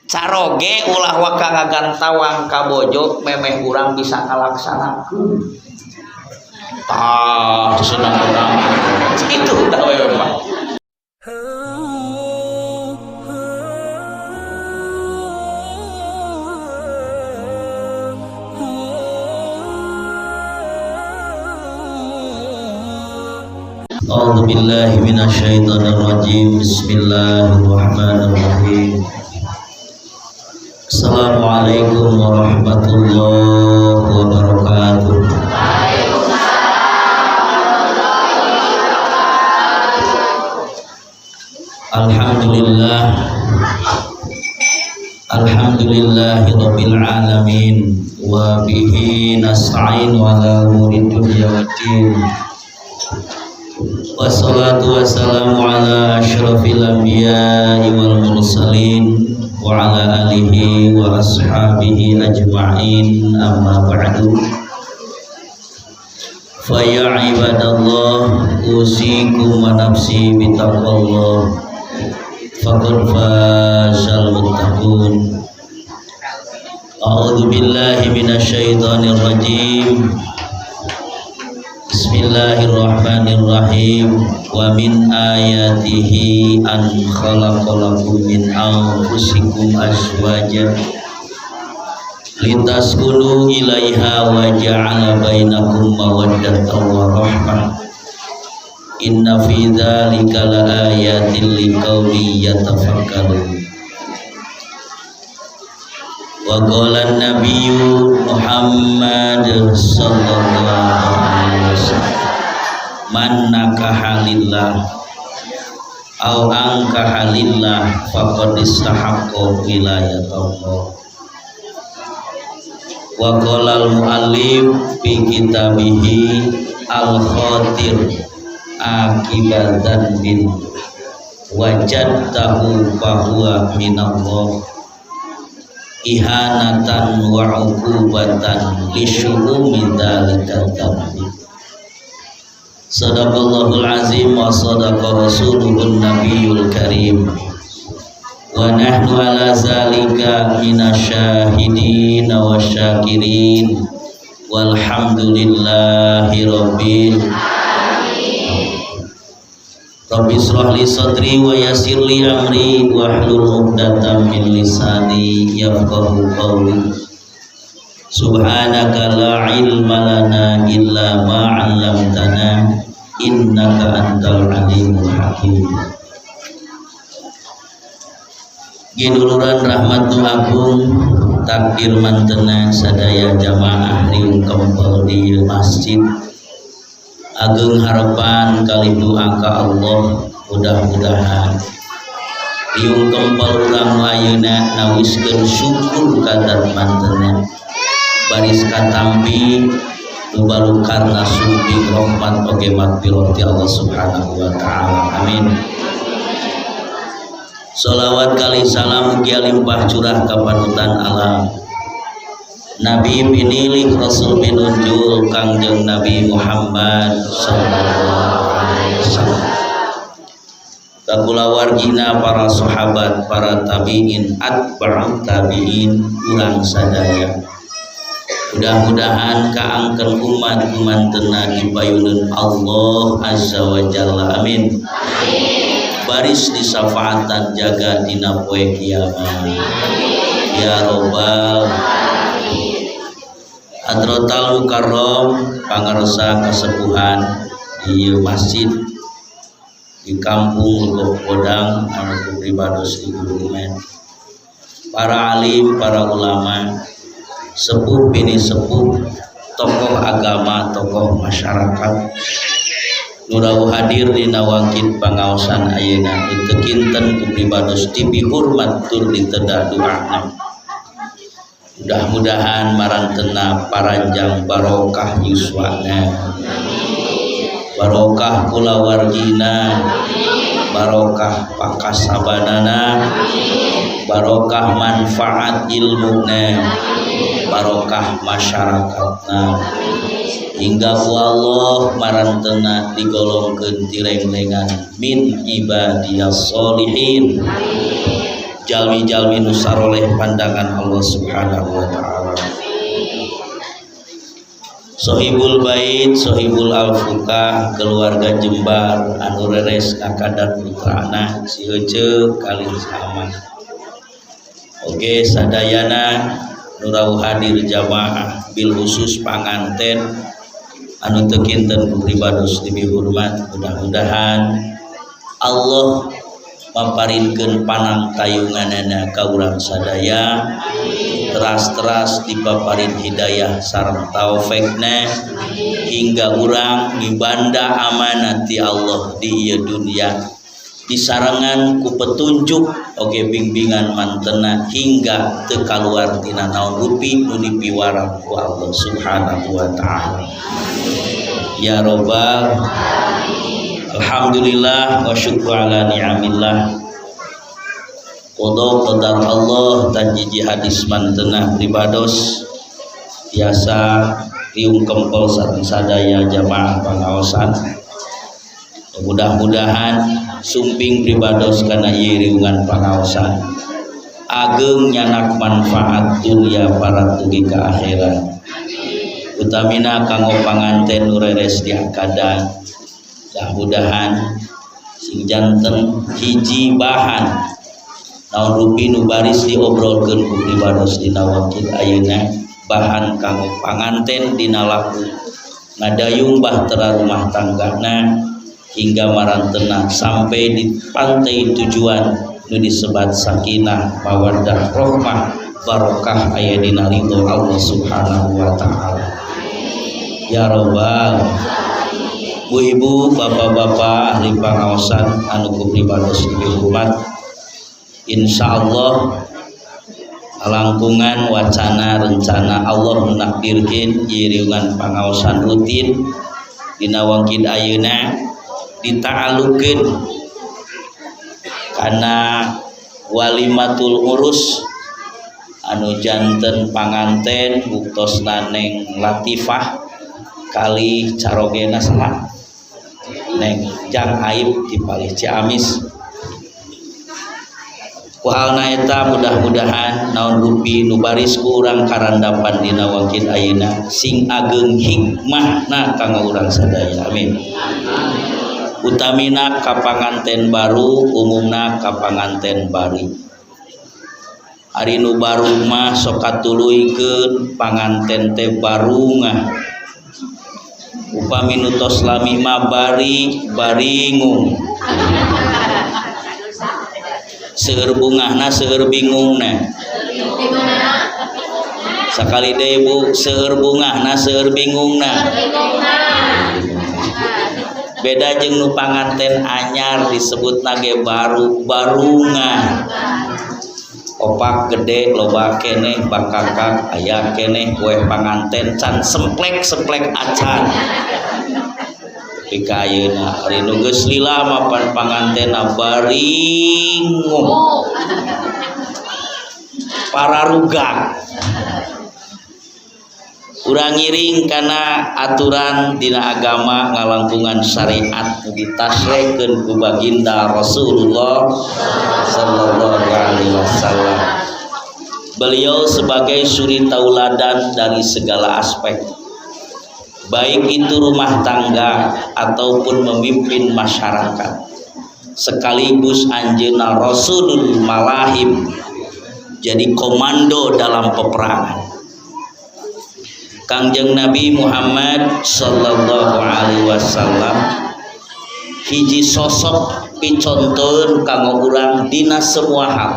Caroge ulah waka ngagantawang ka bojo memeh urang bisa ngalaksanakeun. Tah senang urang. Kitu tah we mah. A'udzu billahi minasyaitonir rajim. Bismillahirrahmanirrahim. Assalamualaikum warahmatullahi wabarakatuh. Alhamdulillah. Alhamdulillahi rabbil alamin wa bihi nasta'in ala umurid dunya waddin. Wassalatu wassalamu ala asyrafil anbiya'i wal mursalin wa ala alihi wa ashabihi ajma'in, amma ba'du. Fa ya ibadallah, usikum wa nafsi bitaqwallah faqad fazal muttaqun. A'udzu billahi minasyaitonir rajim. Bismillahirrahmanirrahim. Wa min ayatihi an khalaqalakum min anfusikum azwaja litaskunu ilaiha wa ja'ala bainakum mawaddatan wa rahmah. Inna fi dzalika laayatin liqaumin yatafakkarun. Wa qala an-nabiyyu Muhammad sallallahu alaihi wasallam, man nakaha lillah aw ankaha lillah faqad istahaqqa wilayatallah. Wa qala al-muallif fi kitabihi al-khatir akibatan bin wajadtahu fahuwa minallah ihanatan wa uqubatan lisyu'umi dzalika dzambi. Sadaqallahul azim wa sadaqa rasuluhun nabiyul karim. Wa nahnu ala zalika minasyahidin wa syakirin. Walhamdulillahi rabbil alamin. Rabbi israh li sadri wa yassir li amri wahlul 'uqdatam min lisani yafqahu qawli. Subhanaka la ilma lana illa ma 'allamtana innaka antal alimul hakim. Ginuluran rahmat nu agung takdir mantena sadaya jamaah riung kempel di masjid. Agung harapan kali doa ka Allah, mudah-mudahan riung kempel urang ayeuna nawiskeun syukur ka dat mantena baris katampi nu balukarna sumping rahmat oge magfirah ti Allah Subhanahu wa taala. Amin. Sholawat kali salam mugia limpah curah ka panutan alam Nabi pinilih Rasul pinunjul Kangjeng Nabi Muhammad sallallahu alaihi wasallam. Kakulawargina para sahabat, para tabiin, atba'ut tabiin, urang sadaya. Mudah-mudahan kaangkeun umat kumantena dipayuneun Allah Azza wa Jalla. Amin. Baris disafaatan jaga dina poe kiamat. Ya robbal Hadratal Mukarram, pangarsa kasepuhan di masjid di kampung Legok Podang anu pribados di Gunung. Para alim, para ulama, sepuh bini sepuh, tokoh agama, tokoh masyarakat nu rawuh hadir dina wangkit pangaosan ayeuna teu kinten ku pribados dipihormat tur diteda doana. Mudah-mudahan marantena paranjang barokah yuswana, barokah kulawargina, barokah pakasabanana, barokah manfaat ilmuna, barokah masyarakatna, hingga ku Allah marantena digolongkeun tirenglengan min ibadiyas sholihin. Jalmi-jalmi nu saroleh pandangan Allah Subhanahu wa taala. Sohibul bait, sohibul alfuka, keluarga Jembar anu reres ngakadar putrana si Hece kalih sama. Oke, sadayana nu rawuh hadir jamaah bil khusus panganten anu teu kinten ku pribados dipihormat, mudah-mudahan Allah maparinkeun panang tayunganana ka urang sadaya, teras-teras dipaparin hidayah sareng taufikna hingga urang ngibanda amanat ti Allah di ieu dunia disarengan ku petunjuk oge bimbingan mantena hingga teu kaluar tina naon rupi nu dipiwarang ku Allah Subhanahu wa taala. Ya robbal. Alhamdulillah wa syukru ala ni'amillah. Qada qadar Allah tan jiji hadis mantena pribados biasa riung kempel sareng sadaya jamaah pangaosan. Mudah-mudahan sumping pribados kana ieu riungan pangaosan ageng nyanak manfaat dunia para tugi ka akhirat. Utamina kanggo panganten nu reres diakadan. Mudah-mudahan sing janten hiji bahan naon rupi nu baris diobrolkeun ku pribados dina wakil ayeuna bahan kanggo panganten dina laku ngadayung bahtera rumah tanggana hingga marantena sampai di pantai tujuan nu disebat sakinah mawaddah rahmah barokah aya dina ridho Allah Subhanahu wa taala. Ya robbal. Bu ibu, bapak-bapak, ahli pangaosan anu ku pribados dihormat, insyaallah langkungan wacana rencana Allah menakdirkeun ieu riungan pangaosan rutin dina wangkid ayeuna dita'allukeun kana walimatul urus anu janten panganten buktosna Neng Latifah kali carogena salah Neng Jang Aib di Palih Ciamis. Ku halna eta mudah-mudahan naon rupi nu baris ku urang karandapan dina wangkid ayeuna sing ageng hikmahna kanggo urang sadaya. Amin. Utamina ka panganten baru, umumna ka panganten bari. Ari nu baru mah sok katuluykeun panganten teh barungah. Upami nu tos lami mah bari baringung. Seueur bungahna seueur bingungna. Sakali deui Bu, seueur bungahna seueur bingungna. Beda jeung nu panganten anyar disebutna ge baru barungan. Opak gede loba keneh bakakak aya keneh kue panganten can semplek-semplek acan. Tapi ka ayeuna ari nu geus lila mapan pangantenna baringung. Pararugang. Urang ngiring kana aturan dina agama ngalangkungan syariat ditasrekeun ku baginda Rasulullah sallallahu alaihi wasallam. Beliau sebagai suri tauladan dari segala aspek, baik itu rumah tangga ataupun memimpin masyarakat, sekaligus anjeunna Rasulul Malahim, jadi komando dalam peperangan. Kangjeng Nabi Muhammad sallallahu alaihi wasallam hiji sosok picontoeun kanggo urang dina semua hal,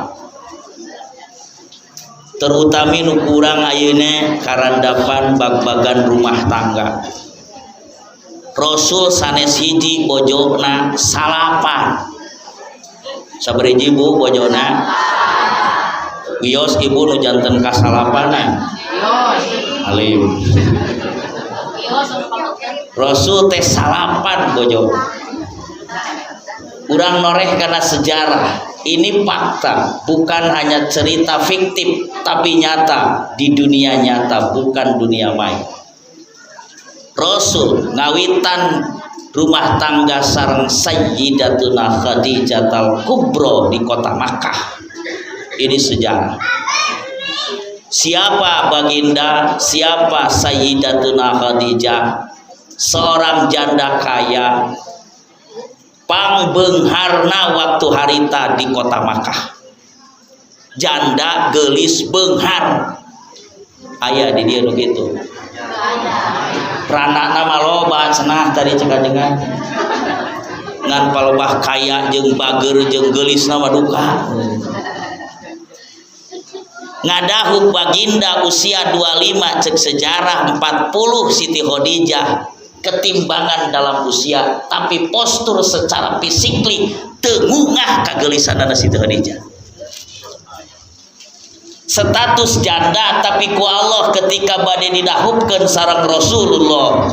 terutami nu kurang ayeuna karandapan bag-bagan rumah tangga. Rasul sanes hiji bojona salapan. Sabaraha hiji Bu bojona? Wios ibu nu janten kasalapanan. Alim. Rasul teh salapan bojo. Urang noreh karena sejarah. Ini fakta, bukan hanya cerita fiktif, tapi nyata di dunia nyata, bukan dunia maya. Rasul ngawitan rumah tangga sareng Sayyidatuna Khadijatul Kubro di kota Makkah. Ini sejarah. Siapa baginda, siapa Sayyidatuna Khadijah? Seorang janda kaya, pangbeungharna waktu harita di kota Makkah. Janda geulis beunghar. Aya di dieu nu kitu. Randana mah loba cenah tadi cek ajengan. Ngan palebah kaya jeung bager jeung geulisna mah duka. Ngadahub baginda usia 25, cek sejarah 40 Siti Khadijah, ketimbangan dalam usia, tapi postur secara fisikly teu ngungah kageulisanana Siti Khadijah. Status janda, tapi ku Allah ketika bade didahubkeun sareng Rasulullah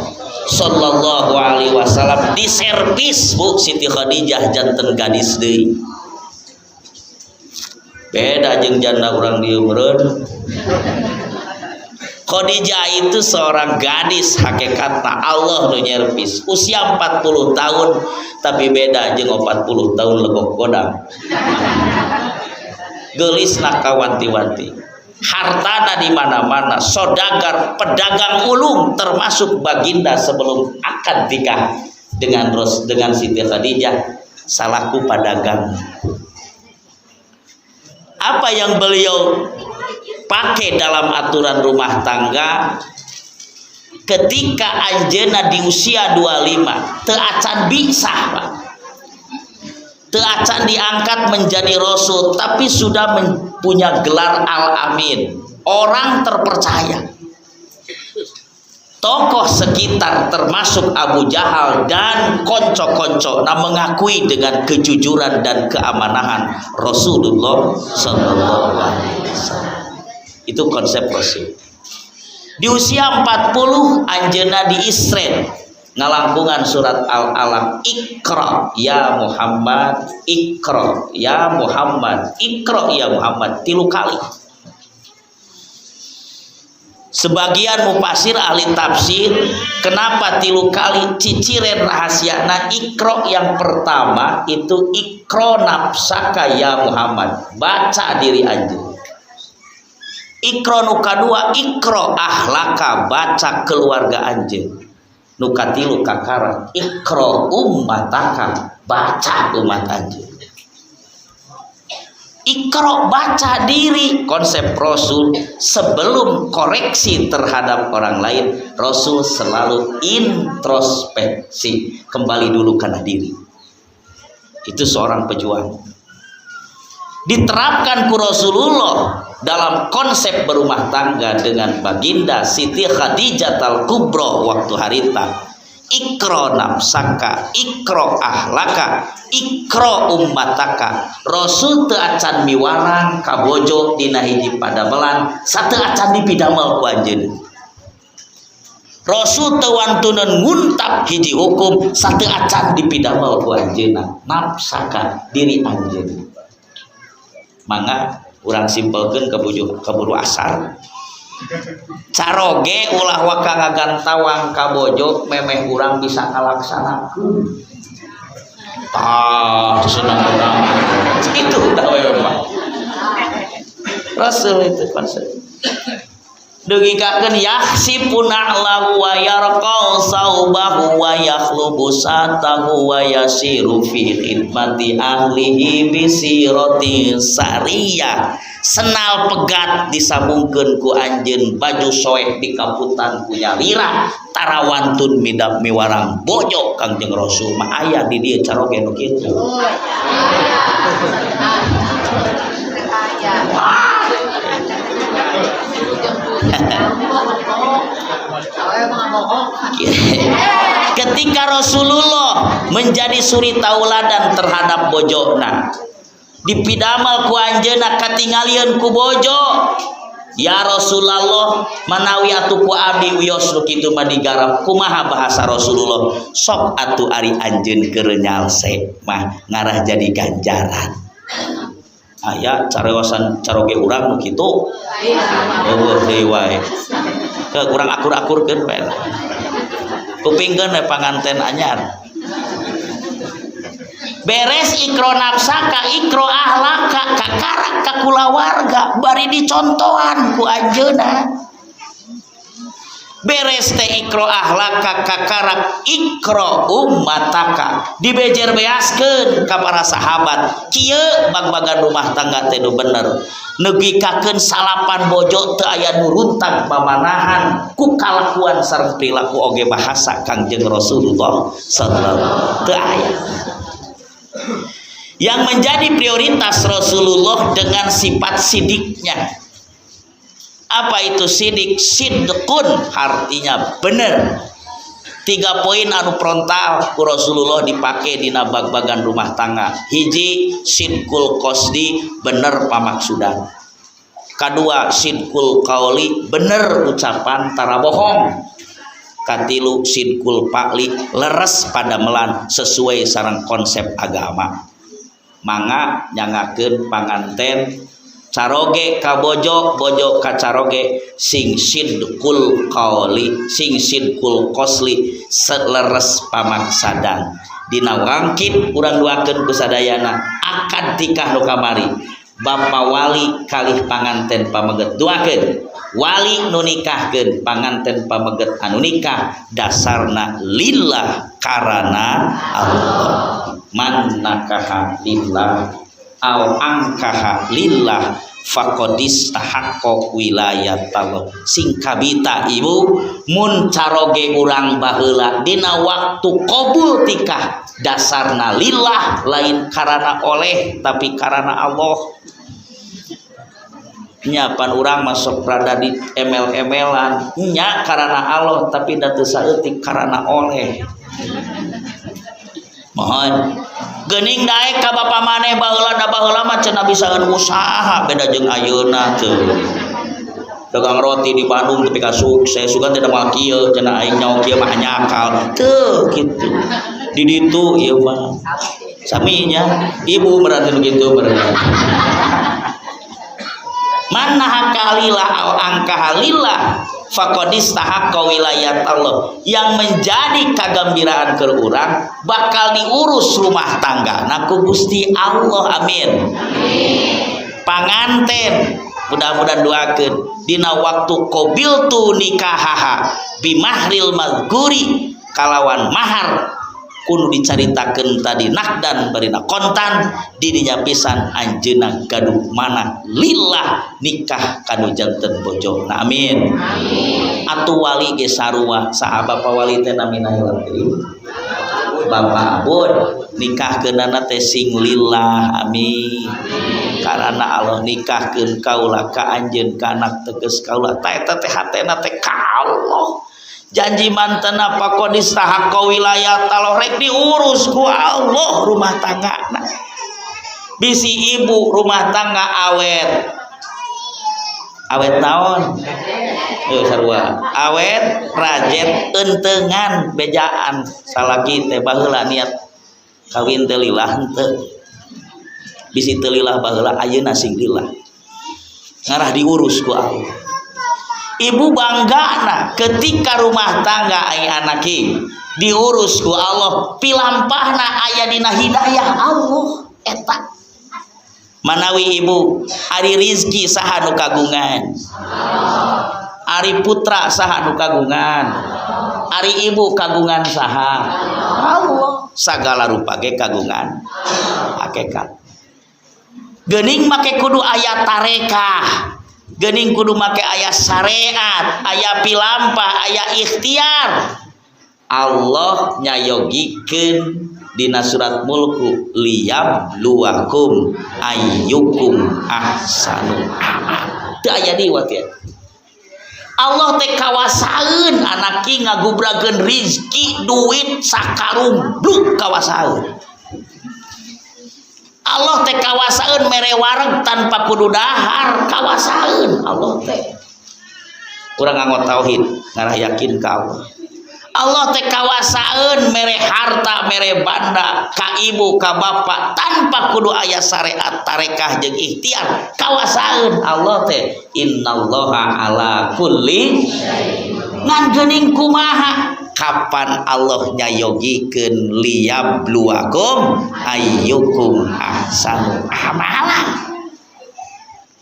sallallahu alaihi wasallam diservis, Bu, Siti Khadijah janten gadis deui. Beda jeung janda urang dieu meureun. Khadijah itu seorang gadis, hakikatna Allah nu nyervis usia 40 tahun, tapi beda jeung 40 tahun legok godang. Geulisna kawanti-wanti, hartana di mana-mana, sodagar, pedagang ulung, termasuk baginda sebelum akad nikah dengan Ros, dengan Siti Khadijah, salaku pedagang. Apa yang beliau pakai dalam aturan rumah tangga ketika anjeunna di usia 25, teu acan bisa, Pak, teu acan diangkat menjadi rasul, tapi sudah punya gelar Al-Amin, orang terpercaya. Tokoh sekitar termasuk Abu Jahal dan konco-konco nah mengakui dengan kejujuran dan keamanahan Rasulullah Sallallahu Alaihi Wasallam. Itu konsep Rasul. Di usia 40 anjeunna diisren ngalangkungan surat Al-Alaq, "Iqra ya Muhammad, Iqra ya Muhammad, Iqra ya Muhammad," tilu kali. Sebagian mufasir, ahli tafsir, kenapa tilu kali? Ciciren rahasia. Nah, Iqra yang pertama itu "Iqra nafsaka ya Muhammad", baca diri anjeun. Iqra nu kadua, "Iqra ahlaka", baca keluarga anjeun. Nu katilu kakara, "Iqra ummataka", baca umat anjeun. Iqra, baca diri. Konsep Rasul sebelum koreksi terhadap orang lain, Rasul selalu introspeksi, kembali dulu karena diri. Itu seorang pejuang. Diterapkan ku Rasulullah dalam konsep berumah tangga dengan baginda Siti Khadijah Al Kubro waktu harita. "Iqra nafsaka, iqra ahlaka, iqra ummataka." Rasul teu acan miwarang kabojo dina hiji padamelan, sateu acan dipidamel ku anjeunna. Rasul teu wantunan nguntap hiji hukum sateu acan dipidamel ku anjeunna. Nafsaka, diri anjeunna. Mangga urang simpelkeun ke keburu asar. Caroge ulah waka ngagantawang ka bojo memeh urang bisa ngalaksanakeun. Tah, senang urang itu dah we mah. Rasul itu konsep dugikakeun "yakhsifu na'lahu wa yarqau saubahu wa yakhlubu satahu wa yasiru fi khidmati ahlihi bisirati sariyah." Senal pegat disambungkeun ku anjeun, baju soek dikaputan ku nyalira, tarawantun midap miwarang bojo Kangjeng Rasul mah. Aya di dieu caroge nu kitu? Wah. Ketika Rasulullah menjadi suri tauladan terhadap bojona, dipidamel ku anjeunna, katingalieun ku bojo, "Ya Rasulullah, manawi atuh ku abdi wios nu kitu mah digarap kumaha?" Bahasa Rasulullah, "Sok atuh ari anjeun keur nyalse mah ngarah jadi ganjaran." Aya carewasan caroge urang nu kitu? Eueuh deui wae. Ke kurang akur-akurkeun we, kupingkeun we panganten anyar. Beres iqro nafsaka, iqro ahlaka, kakarak ka kulawarga bari dicontohan ku anjeunna. Beres teh iqro ahlaka, kakarak iqro ummataka, dibejer beaskeun ka para sahabat kieu bag-bagan rumah tangga teh nu bener, negikakeun salapan bojo teu aya nu runtag mamanahan ku kalakuan sareng perilaku oge bahasa Kangjeng Rasulullah sallallahu teu aya. Yang menjadi prioritas Rasulullah dengan sifat sidiknya. Apa itu sidik? Sidqun artinya bener. 3 poin anu frontal ku Rasulullah dipake dina bag-bagan rumah tangga. Hiji, sidqul qasdi, bener pamaksudan. Kadua, sidqul qauli, bener ucapan tara bohong. Katilu, sidqul fa'li, leres padamelan sesuai sareng konsep agama. Mangga nyangakeun panganten caroge ka bojo, bojo ka caroge, sing sidqul qauli, sing sidqul qasli, seleres pamaksadan. Dina wangkit urang duakeun ku sadayana akad nikah nu kamari. Bapa wali kalih panganten pameget duakeun. Wali nu nikahkeun panganten pameget anu nikah dasarna lillah karana Allah. Man nakaha lillah au angkaha lillah faqadis tahaqqaq wilayat Allah. Sing kabita ibu mun caroge urang baheula dina waktu qabul tikah dasarna lillah, lain karana oleh tapi karana Allah. Nyapan urang masuk rada di emel-emelan nya karana Allah tapi da teu saeutik karana oleh. Mohon geuning daek ka bapa maneh baheula, da baheula mah cenah bisaeun usaha, beda jeung ayeuna teu. Dagang roti di Bandung tapi ka sukses sugan teh moal kieu cenah, aing nyaho kieu mah nyakal teu kitu. Di ditu ieu mah sami nya ibu berarti nu kitu berarti. Man nahakalillah au angkahalillah faqadis tahaqqa wilayat Allah. Yang menjadi kagembiraan ke urang bakal diurus rumah tangga na ku Gusti Allah, amin. Panganten mudah-mudahan doakeun dina waktu qabiltu nikahaha bimahril mazkuri, kalawan mahar kudu dicaritakeun tadi nakdan barina kontan didinya pisan anjeunna gaduh mana lillah nikah kanu janten bojona, amin. Amin. Atuh wali ge sarua, saha bapa wali teh namina Bapak Abud, nikahkeunana teh sing lillah, amin. Karena Allah nikahkeun kaula ka anjeun ka anak teges kaula ta eta teh hatena teh ka Allah. Janji mantena faqadis tahaqqa wilayat Allah, rek diurus ku Allah rumah tangga. Bisi ibu rumah tangga awet, awet naon? Sarua awet rajet entengan bejaan salaki teh baheula niat kawin teh lillah henteu. Bisi teu lillah baheula, ayeuna sing lillah ngarah diurus ku Allah. Ibu bangga nah ketika rumah tangga ai anaki diurus ku Allah, pilampahna aya dina hidayah Allah eta. Manawi ibu ari rizki saha nu kagungan, ari putra saha nu kagungan, ari ibu kagungan saha? Allah. Sagala rupa ge kagungan hakikat. Geuning make kudu aya tarekah, geuning kudu make aya syariat, aya pilampah, aya ikhtiar. Allah nyayogikeun dina surat Mulku liyabluwakum ayyukum ahsanu amal. Teu aya di waktu Allah teh kawasaeun anaki ngagubrakeun rizki duit sakarumbluk kawasaeun. Allah teh kawasaeun mere wareg tanpa kudu dahar, kawasaeun Allah teh. Urang nganggo tauhid ngarah yakin ka Allah. Allah teh kawasaeun mere harta mere banda ka ibu ka bapa tanpa kudu aya syariat tarekah jeung ikhtiar, kawasaeun Allah teh. Innallaha ala kulli ngan geuning kumaha. Kapan Allah nyayogikeun liyabluwakum ayyukum ahsanu amala.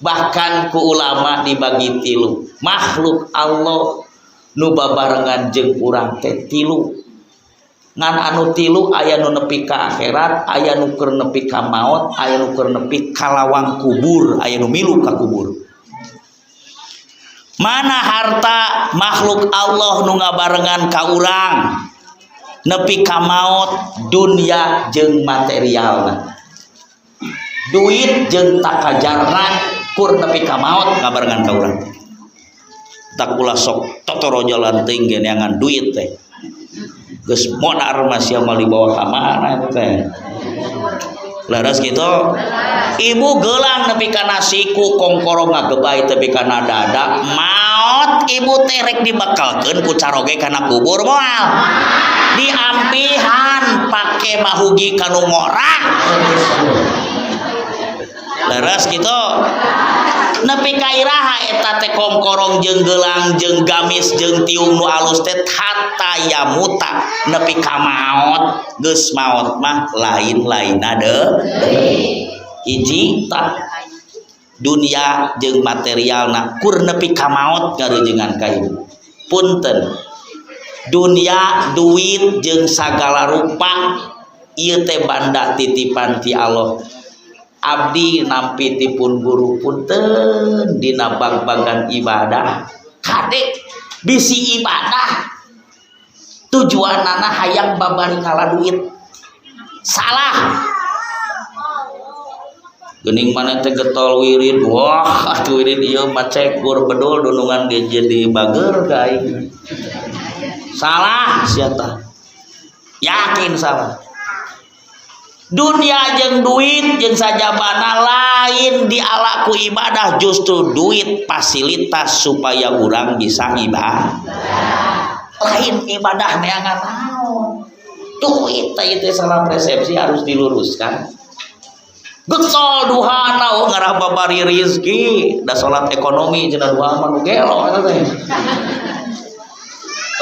Bahkan ku ulama dibagi tilu makhluk Allah nu babarengan jeung urang teh tilu. Ngan anu tilu aya nu nepi ka akhirat, aya nu keur nepi ka maot, aya nu keur nepi ka lawang kubur, aya nu milu ka kubur. Mana harta makhluk Allah nu ngabarengan ka urang nepi ka maot? Dunya jeung materialna, duit jeung takajarna kur nepi ka maot ngabarengan ka urang. Tak ulah sok totoro jalan teuing ge neangan duit teh geus modar masih mah dibawa ka mana eta teh. Leres gitu? Ibu gelang nepi kana siku, kongkorong ngagebay tepi kana dada, maot ibu teh rek dibekelkeun ku caroge kana kubur moal? Diampihan pake mahugi kanu ngora. Leres gitu? Nepi ka iraha eta teh kongkorong jeung gelang jeung gamis jeung tiung nu alus teh? Hatta yamuta, nepi ka maot. Geus maot mah lain-lainna deui. Hiji tah, dunia jeung materialna kur nepi ka maot ngarejengan ka ibu. Punten, dunia, duit jeung sagala rupa ieu teh banda titipan ti Allah. Abdi nampi tipun guru, punten, dina bag-bagan ibadah, kade bisi ibadah tujuanana hayang babari ngala duit, salah. Geuning mana teh getol wirid, wah atuh wirid ieu mah cekur bedul dunungan ge jadi bager ka aing. Salah sia tah, yakin salah. Dunia jeung duit jeung sajabana lain diala ku ibadah, justru duit fasilitas supaya urang bisa ibadah, lain ibadah neangan naon duit teh. Itu salah persepsi, harus diluruskan. Getol duhana, oh, ngarah babari rizki da salat ekonomi cenah, duha mah nu gelo eta teh.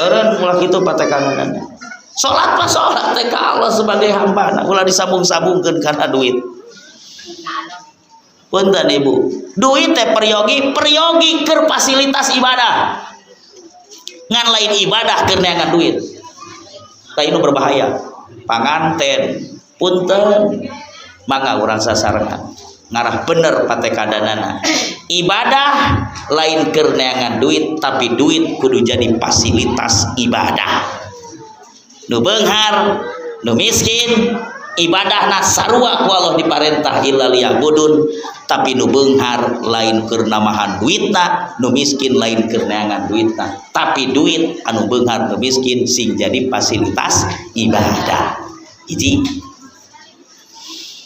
Eureun ulah kitu patekanan. Salat mah salat teh ka Allah sebagai hamba, nah, ulah disambung-sambungkeun kana duit. Punten ibu, duit teh peryogi, peryogi keur fasilitas ibadah. Ngan lain ibadah keur neangan duit. Tah, ini berbahaya. Panganten, punten, mangga urang sasarengan ngarah bener patekadanana. Ibadah lain keur neangan duit, tapi duit kudu jadi fasilitas ibadah. Nu beunghar, nu miskin, ibadahna sarua ku Allah diparentah illa liya'budun, tapi nu beunghar lain keur namahan duitna, nu miskin lain keur neangan duitna, tapi duit anu beunghar nu miskin sing jadi fasilitas ibadah. Hiji,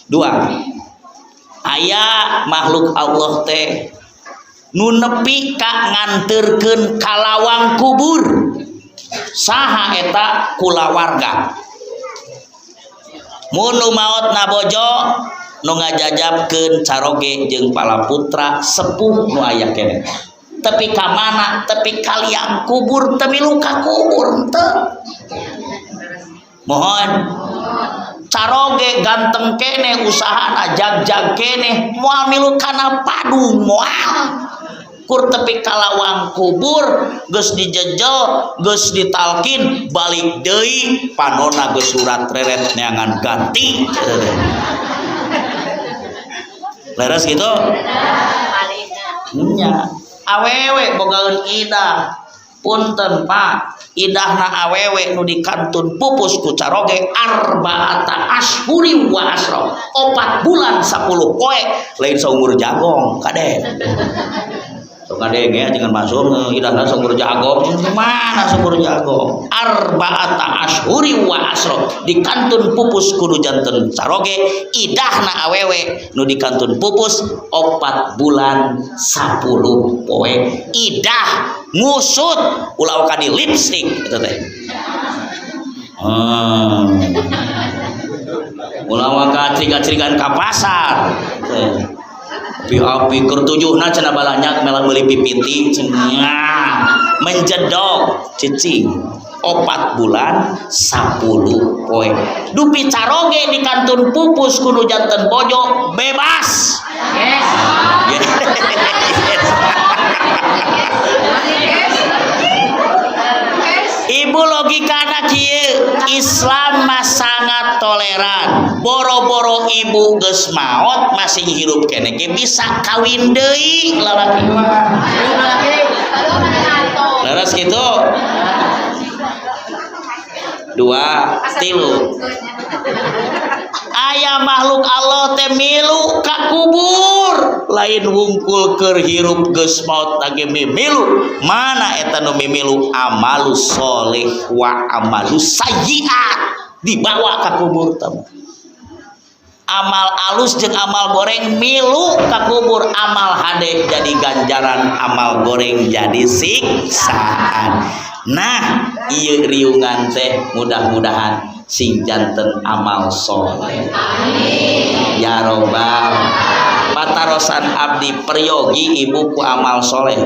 dua, aya makhluk Allah teh nu nepi ka nganterkeun ka lawang kubur. Saha eta? Kulawarga. Mun nu maot na bojo, nu ngajajabkeun caroge jeung palaputra sepuh nu aya keneh tepi ka mana? Tepi ka liang kubur. Teu milu ka kubur teu. Mohon, caroge ganteng keneh, usahana jag-jag keneh, moal milu kana padung, moal. Kur tepi ka lawang kubur, geus dijejel, geus ditalkin, balik deui panona geus surat reret neangan ganti. Leres gitu nya? Awewe bogaeun idah, punten Pak, idahna awewe nu dikantun pupus ku caroge arba'ata asyhuri wa asyra, 4 bulan 10 poe, lain saumur jagong. Kade sok kadenge ya, jangan masuk idahna saumur jagong. Mana saumur jagong? Arba'ata asyhuri wa asyra dikantun pupus kudu janten caroge. Idahna awewe nu dikantun pupus 4 bulan 10 poe, idah ngusut, ulah ka di lipstick eta teh. Ulah waka acrig-acrigan ka pasar teh. Api-api keur tujuhna cenah balanyak melang meuli pipiti cenah. Menjedog cicing 4 bulan 10 poe. Dupi caroge di kantun pupus kudu janten bojo bebas. Yes. Yes. Ibu logikana kieu, Islam mah sangat toleran. Boro-boro ibu geus maot masih hirup keneh ge bisa kawin deui lalaki mah. Leres kitu. 2 3. Aya makhluk Allah teh milu ka kubur, lain wungkul keur hirup geus maot lagi mimilu. Mana eta nu mimilu? Amalus soleh wa amalus sayyiat dibawa ka kubur teh. Amal alus jeung amal goreng milu ka kubur, amal hade jadi ganjaran, amal goreng jadi siksaan. Nah, ieu riungan teh mudah-mudahan sing janten amal soleh. Amin. Ya robbal. Patarosan abdi peryogi ibu ku amal soleh.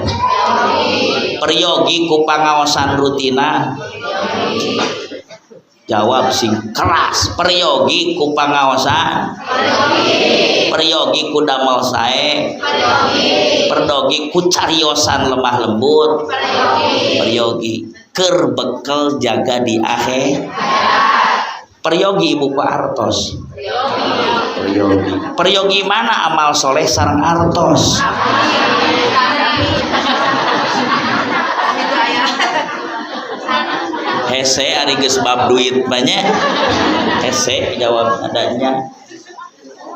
Peryogi ku pangaosan rutina. Jawab sing keras. Peryogi ku pangaosan. Peryogi ku damel sae. Peryogi ku cariosan lemah lembut. Peryogi keur bekel jaga di akhir. Peryogi ibu ku artos. Peryogi. Peryogi mana amal soleh sareng artos. Hese ari geus bab duit banyak. Hese jawab adanya.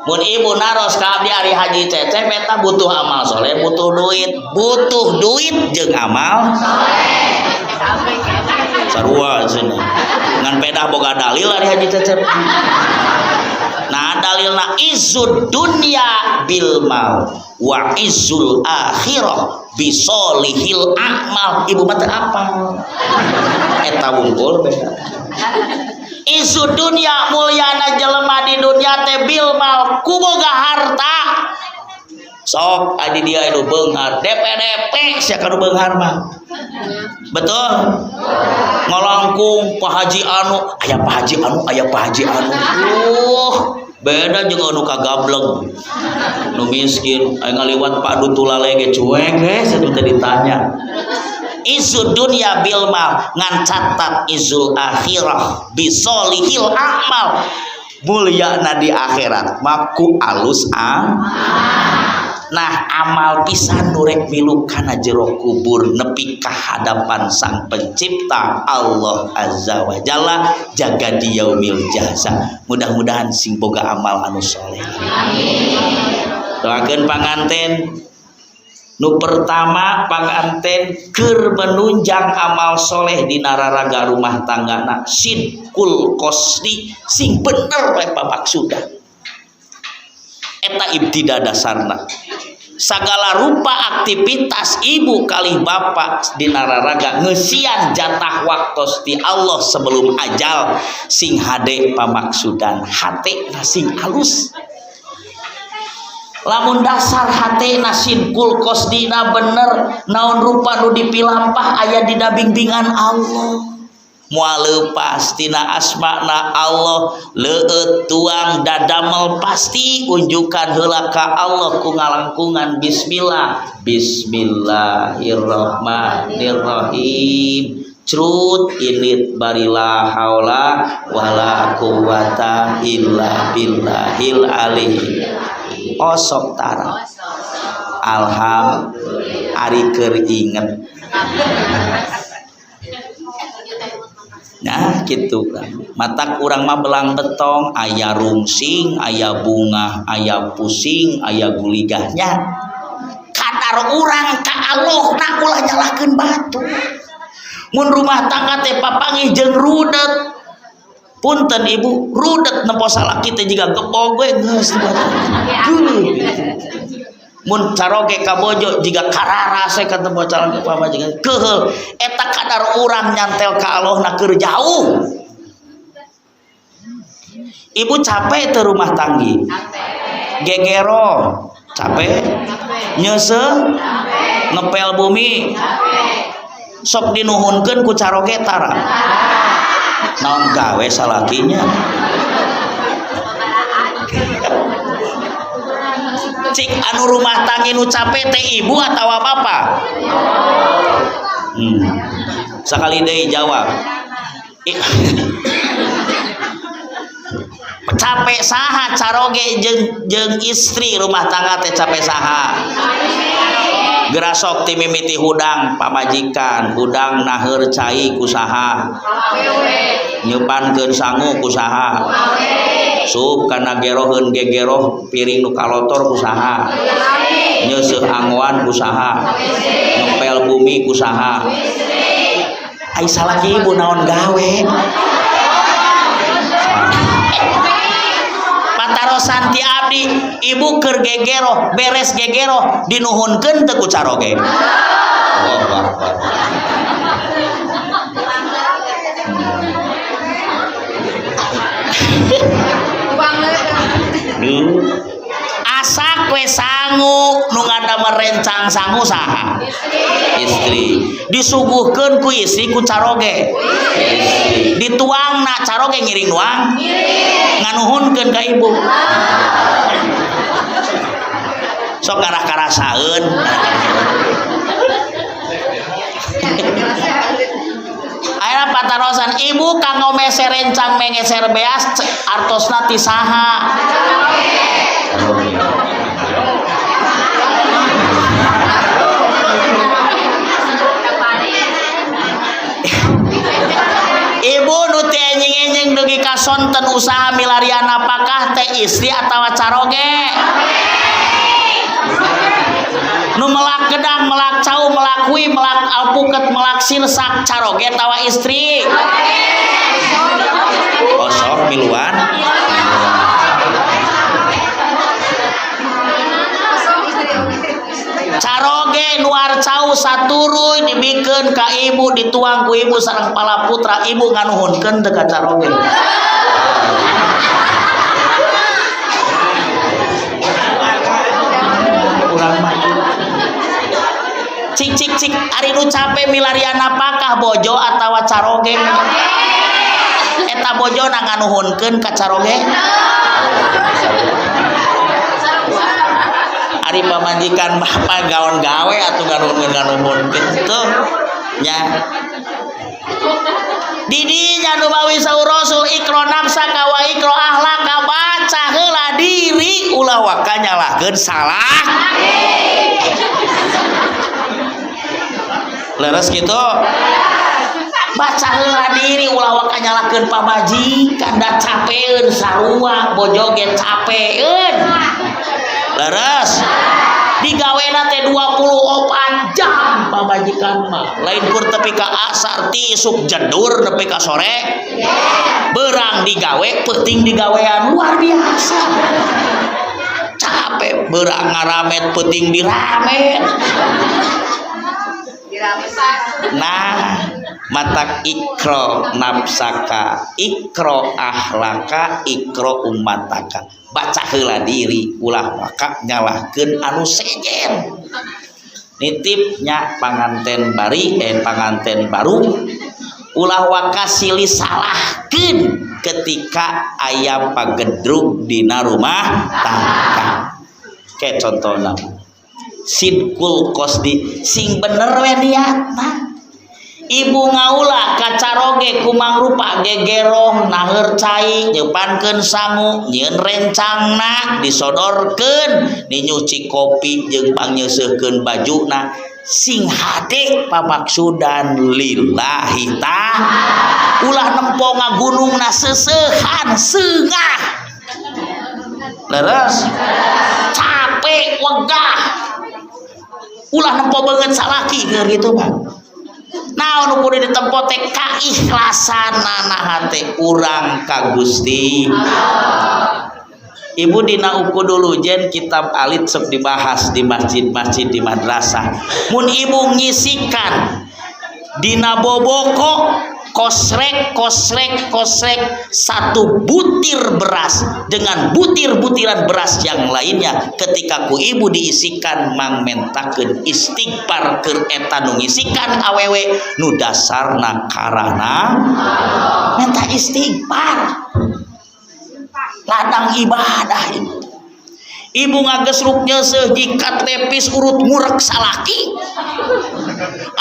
Mun ibu naros ka abdi ari Haji Cecep eta butuh amal soleh, butuh duit, butuh duit jeung amal soleh. Sarua cenah. Ngan pedah boga dalil ari Haji Cecep. Nah dalilna izud dunya bil mal wa izul akhirah bisolihil amal. Ibu mah teu apal. Eta wungkul beda. Izu dunya mulyana jelema di dunya teh bil mal ku boga harta. Sok adi dia anu beunghar DPDP sia ka nu beunghar mah. Betul? Ngalangkung Pak Haji anu, aya Pak Haji anu, aya Pak Haji anu. Beda jeung anu kagableng. Nu miskin aya ngaliwat Pak Dutulale ge cuek we satu teh ditanya. Izu dunya bil mal ngan catat izul akhirah bisolihil amal. Mulyana di akhirat maku alus am. Nah amal pisan nu rek milu kana jero kubur nepi ka hadapan sang pencipta Allah Azza wa Jalla jaga di yaumil jaza. Mudah-mudahan sing boga amal anu soleh. Amin. Doakeun panganten. Nu pertama panganten keur menunjang amal soleh dina raraga rumah tanggana sidqul qasdi sing bener we pamaksudan. Eta ibtida dasarna. Sagala rupa aktivitas ibu kalih bapak dina raraga ngeusian jatah waktos ti Allah sebelum ajal sing hade pamaksudan hatena sing alus. Lamun dasar hatena sidqul qasdina bener naon rupa nu dipilampah aya dina bimbingan Allah. Moal leupas tina asmana Allah leueut tuang dadamel pasti unjukan heula ka Allah ku ngalangkungan bismillah. Bismillahirrahmanirrahim. Crut init barila haula wala quwata illa billahil ali. Osok tara. Alhamdulillah ari keur inget. Nah gitu kan. Matak urang mah belang betong, aya rungsing, aya bunga, aya pusing, aya guligahnya. Kadar urang ka Allah na ulah nyalahkeun batu. Mun rumah tangga teh papanggih jeung rudet. Punten ibu, rudet nempo salaki teh jiga gebog we geus. Mun caroge ka bojo jiga kararase ka tempo calon pamajikan. Keuheul eta kadar urang nyantel ka Allah na keur jauh. Ibu capek teu rumah tanggi? Gegero, capek? Nyeuseung? Ngepel bumi? Sok dinuhunkeun ku caroge tara. Naon gawe salakinya. Cik anu rumah tangga nu capek teh ibu atawa bapa? Sakali deui jawab. Capek saha caroge jeung istri rumah tangga teh capek saha? Gerasok ti mimiti hudang pamajikan, hudang naheur cai ku saha? Nyeupankeun sangu ku saha? Sup kana geroheun gegeroh piring nu kalotor ku saha? Nyeuseuh angoan ku saha? Ngepel bumi ku saha? Ai salaki ibu naon gawe? Patarosan ti abdi, ibu keur gegeroh, beres gegeroh dinuhunkeun teu ku caroge. Allahu Akbar. Asak we sangu nu ngadamel rencang sangu saha? Istri. Disuguhkeun ku istri ku caroge. Istri. Dituangna caroge ngiring nuang? Nganuhunkeun ka ibu. Sok arah karasaeun. Ayeuna patarosan ibu kanggo meser rencang mengeser beas artosna ti saha? Ibu nu teu enjing-enjing dugi ka sonten usaha milarian napakah teh istri atawa caroge? Nu melak gedang, melak cau, melak kui, melak alpuket, melak sirsak caroge tawa istri? Oh sok miluan. Caroge nuar cau saturuy dibikeun ka ibu, dituang ku ibu sareng pala putra ibu nganuhunkeun teu ka caroge. Urang mah cik cik cik ari nu capek milarian napakah bojo atawa caroge? Eta bojona nganuhunkeun ka caroge? Ari pamajikan bapak gaon gawe atuh nganuhun-nganuhunkeun tuh nya. Didinya nu mawi saur Rasul ikro nafsaka wa ikro ahlaka, baca heula diri ulah waka nyalahkeun salah. Leres kitu? Baca heula diri ulah waka nyalahkeun pamajikan, da capeun sarua bojo ge capeun. Leres? Digawena teh 24 jam pamajikan mah. Lain kur tepi ka asar ti isuk jedur nepi ka sore. Berang digawe, peuting digawean, luar biasa. Capek berang ngaramet, peuting diramet. Nah, matak ikro nafsaka, ikro ahlaka, ikro ummataka. Baca heula diri ulah waka nyalahkeun anu sejen. Nitipnya panganten bari panganten baru ulah waka silih salahkeun ketika aya pagedrug dina rumah tangga. Kayak contohna sidkul qasdi sing bener we niatna. Ibu ngaula ka caroge kumangrupa gegeroh naheur cai nyeupankeun sangu nyieun rencangna disodorkeun ninyuci kopi jeung pangnyeuseurkeun bajuna sing hade pamaksudan lillahi ta'ala. Ulah nempo ngagunungna seuseuhan seungah. Leres? Capek wegah. Ulah nempo beungeut salaki keur kitu mah. Naon nu kudu ditempo teh kaikhlasanana hate urang ka Gusti. Ibu dina uku dulu jen kitab alit sok dibahas di masjid-masjid di madrasah. Mun ibu ngisikan dina boboko Kosrek kosrek kosrek satu butir beras dengan butir-butiran beras yang lainnya ketika ku ibu diisikan mangmentakeun istighfar keur eta nu ngisikan awewe nu dasarna karana minta istighfar. Ladang ibadah ibu. Ibu ngagesruk nyeuseuh jikat lepis urut ngurek salaki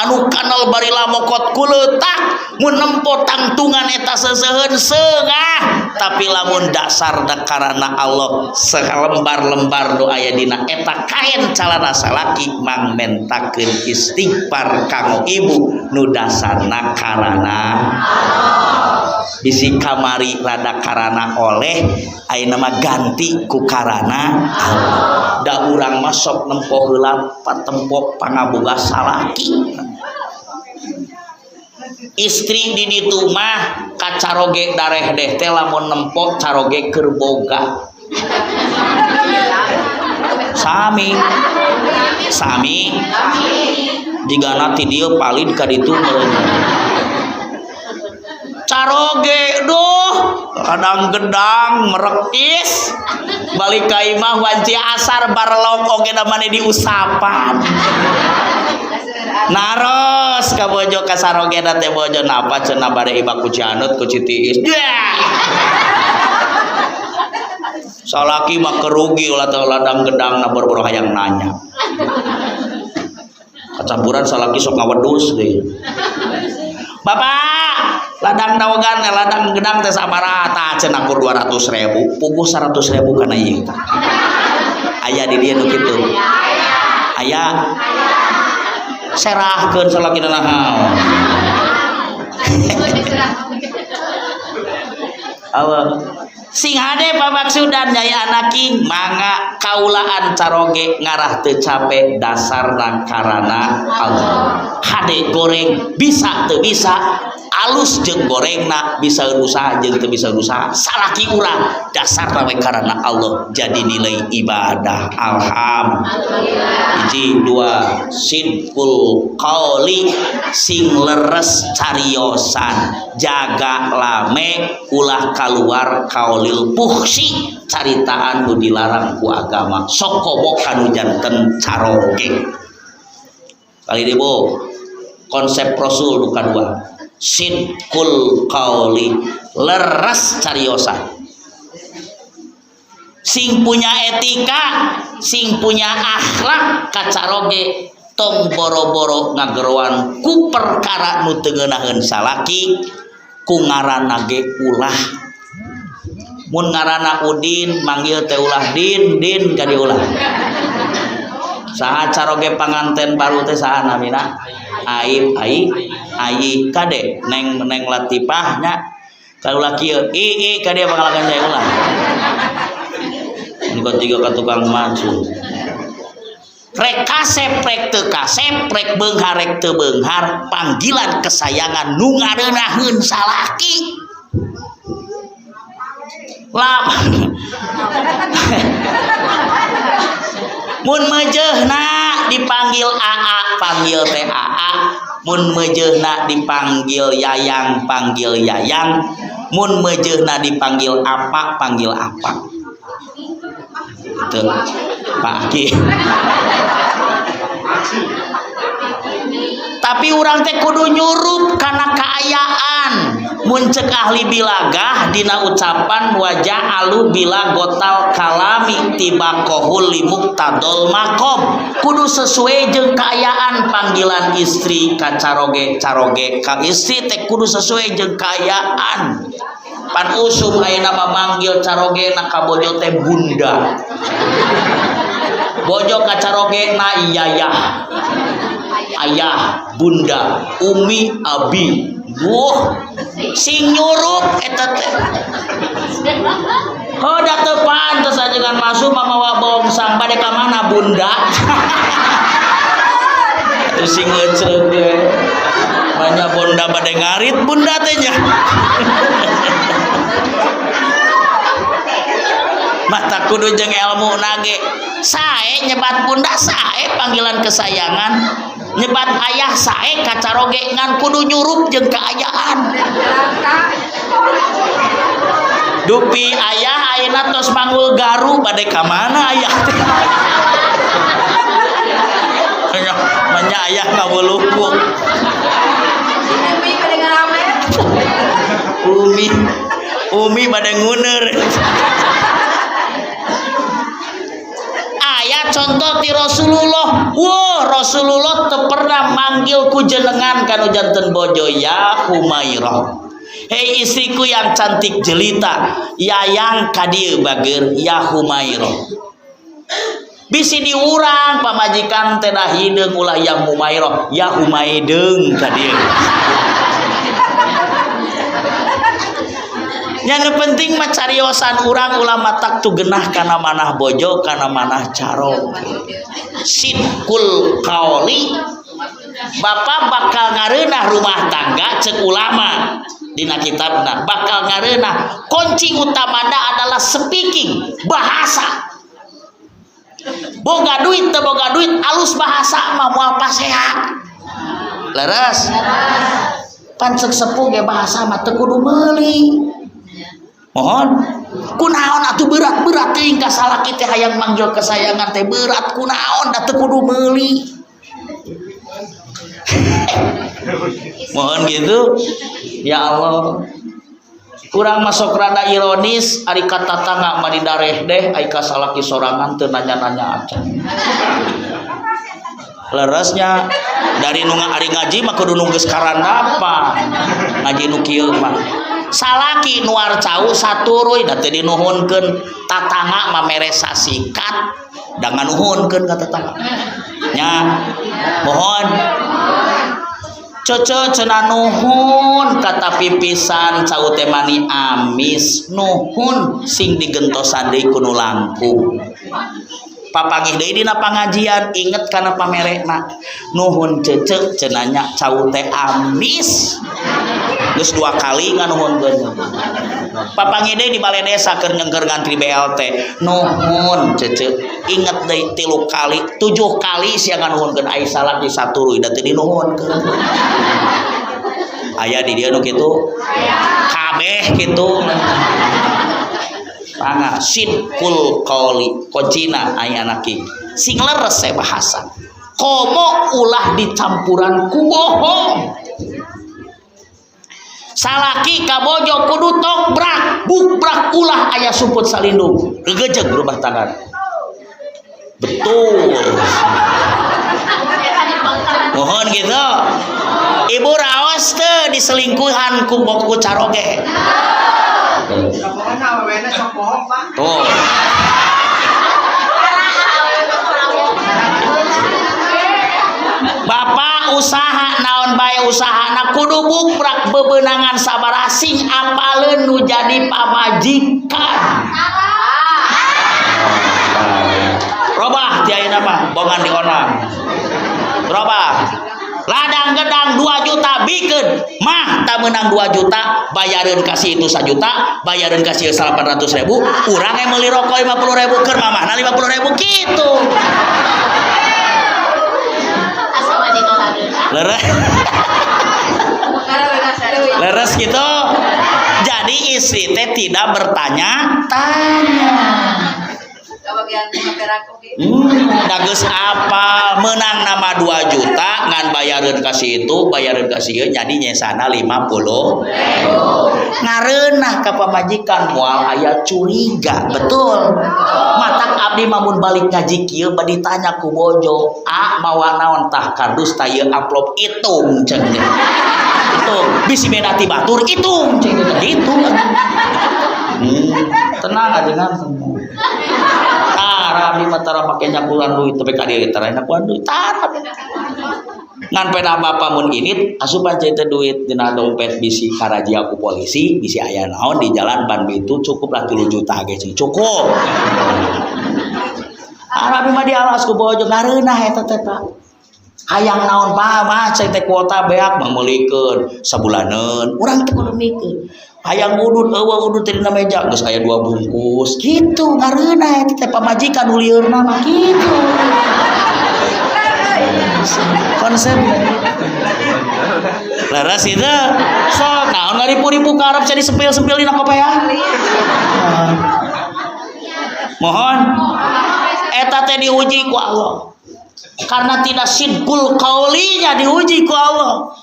anu kanal bari lamokot kuleutak mun nempo tangtungan eta seuseuheun seungah tapi lamun dasarna karana Allah salembar-lembar nu aya dina eta kaen calana salaki mangmentakeun istighfar kanggo ibu nu dasarna karana Allah. Bisi kamari rada karana oleh ayeuna mah ganti ku karana Allah. Da urang mah sok nempo heula patempo pangaboga salaki. Istri di ditu mah kacaroge dareh deh teh lamun nempo caroge keur boga. Sami sami jigana ti dieu palid ka ditu meureun. Caroge duh kadang gedang merekis balik ka imah wanci asar barlok oge da mane diusapan naros ka bojo ka sarogena teh bojo napa cenah bade ibak ku Cianut ku Citiis salaki mah kerugi ulah teh ladang gedang na boro-boro hayang nanya kacampuran salaki sok ngawedus deui. Bapak ladang dawegan ladang gedang teh sabaraha tah cenah kur 200.000 puguh 100.000 kana ieu tah aya di dieu nu kitu aya serahkeun salakina naon Allah sing hade pamaksudan nyai anaking mangga kaulaan caroge ngarah teu cape dasarna karana Allah. Hade goreng bisa teu bisa alus jeung gorengna bisa usaha jeung teu bisa usaha salaki urang dasarna we karana Allah jadi nilai ibadah. Alhamdulillah. Hiji dua sidqul qauli sing leres cariosan jaga lame ulah kaluar kaulil puhsi caritaan nu dilarang ku agama sok komo kanu janten caroge. Kali deui bu konsep rasul nu kadua sidqul qauli leres cariosan sing punya etika sing punya akhlak kacaroge tong boro-boro ngageroan ku perkara nu teu ngeunaheun salaki ku ngaranna ge ulah. Mun ngaranna Udin manggil teh ulah din din ka dieu ulah. Saha caroge panganten baru teh saha namina? Aib ai ayi kade neng neng Latifah nya kaula kieu i i ka dieu pangalakan saya ulah. Mun katiga ka tukang maju. Rek kasep rek teu kasep rek beunghar rek teu beunghar panggilan kesayangan nu ngareunaheun salaki. Lap. Mun meujeuhna dipanggil AA panggil teh AA, mun meujeuhna dipanggil Yayang panggil Yayang, mun meujeuhna dipanggil apa panggil apa. Itu Pak Aki. Tapi urang teh kudu nyurup kana kaayaan. Mun ceuk ahli bilagah dina ucapan wajah alu bila gotal kalami tibakohul limuktadol makom kudu sesuai jeung kaayaan panggilan istri ka caroge caroge ka istri teh kudu sesuai jeung kaayaan. Pan usum ayeuna mah manggil caroge na ka bojo teh bunda bojo ka caroge na yayah ayah bunda umi abi. Wuh sing nyurup eta teh hoda teu pantes ajengan masuk mamawa bongsang bade ka mana bunda. Atuh sing ngeuceuk ge banyak bunda bade ngarit bunda teh nya. Mata kudu jeung ilmu nage sae nyebat bunda sae panggilan kesayangan. Nyebat ayah sae kacaroge ngan kudu nyurup jeung kaayaan. Dupi ayah ayeuna tos manggul garu bade ka mana ayah teh? Manya ayah ngawuluku. Umi bade ngaramet. Umi bade nguner. Aya contoh ti Rasulullah. Wah, Rasulullah teu pernah manggil ku jenengan kanu janten bojo ya Humairah. Hei istriku yang cantik jelita, yayang ka dieu bager ya Humairah. Bisi diurang pamajikan teh dah hideung ulah ya Humairah, ya Humaideung ka dieu. Yang penting mah cariosan urang ulah matak tu genah kana manah bojo kana manah caroge. Sidkul qauli. Bapak bakal ngareunah rumah tangga cek ulama dina kitabna bakal ngareunah kunci utamana adalah speaking bahasa. Boga duit teu boga duit alus bahasa mah moal pasea. Leres? Pan cek sepuh ge bahasa mah teu kudu meuli. Mohon kunaon atuh berat-berat teuing ka salaki teh hayang manggil kesayangan teh berat kunaon da teu kudu meuli. Mohon gitu. Ya Allah. Kurang masuk rada ironis ari ka tatangga mah didareh deh ai ka salaki sorangan teu nanya-nanya acan. Leresnya dari nu ari ngaji mah kudu nu geus karandapan. Ngaji nu kieu mah. Salaki nuar cau saturuy da teu dinuhunkeun tatangga mah mere sasikat da nganuhunkeun ka tetangga. Nya mohon cece cenah nuhun kata pipisan cau teh mani amis nuhun sing digentosan deui ku nu langkung. Papanggih deui dina pangajian inget kana pamerekna nuhun cece cenah nya cau teh amis geus 2 kali nganuhunkeun. Papanggih deui di balai desa keur nyengker ngantri BLT nuhun cece inget deui 3 kali 7 kali sia nganuhunkeun ai salaki saturuy da teu dinuhunkeun. Aya di dieu nu kitu kabeh kitu. Mangga sidkul qauli kuncina aya anak ieu sing leres saya bahasa komo ulah dicampuran ku bohong. Salaki ka bojo kudu tokbrak bukbrak ulah aya sumput salindung gegejeg rumah tangga. Betul. Mohon gitu. Ibu raos teu diselingkuhan ku boku caroge. Tuh. Bapak usaha naon bae usahana kudu bukbrak bebenangan sabaraha sing apaleun nu jadi pamajikan. Robah ti ayeuna mah bongan dionang. Robah. Ladang gedang 2 juta bikeun mah tak menang 2 juta bayareun kasih itu 1 juta bayareun kasih 800.000 urang yang meuli rokok 50.000 keur mamahna 50.000 kitu. Leres. Leres gitu. Jadi istri teh tidak bertanya-tanya. Dageus apal menang nama 2 juta ngan bayareun ka si itu bayareun ka si ieu jadi nyesana 50.000. Ngareunah ka pamajikan moal aya curiga betul. Matak abdi mah mun balik ngaji kieu bade ditanya ku bojo, "A mawa naon tah kardus tah ieu amplop hitung ceuk teh." Hitung bisi beda ti batur hitung ceuk teh gitu. Tenang aja ngan. Tara abdi mah tara make nyakulan duit tapi ka dieu tara nyakulan duit tara. Ngan peda bapa mun init asupan cai teh duit dina dompet bisi karajia ku polisi bisi aya naon di jalan ban itu cukuplah 3 juta ge cing cukup. Tara abdi mah dialas ku bojo ngareunah eta teh Pak. Hayang naon Pak mah cai teh kuota beak meulikeun sabulaneun urang teh kudu mikir. Hayang udud eueuh udud teh dina meja geus aya 2 bungkus kitu ngareunah eta teh pamajikan nu lieurna mah kitu. Konsep. Leres itu. Sok naon ngaripu-ripu ka Arab jadi sempil-sempil dina kopeah. Mohon. Eta teh diuji ku Allah. Karena tidak sidqul qaulinya diuji ku Allah.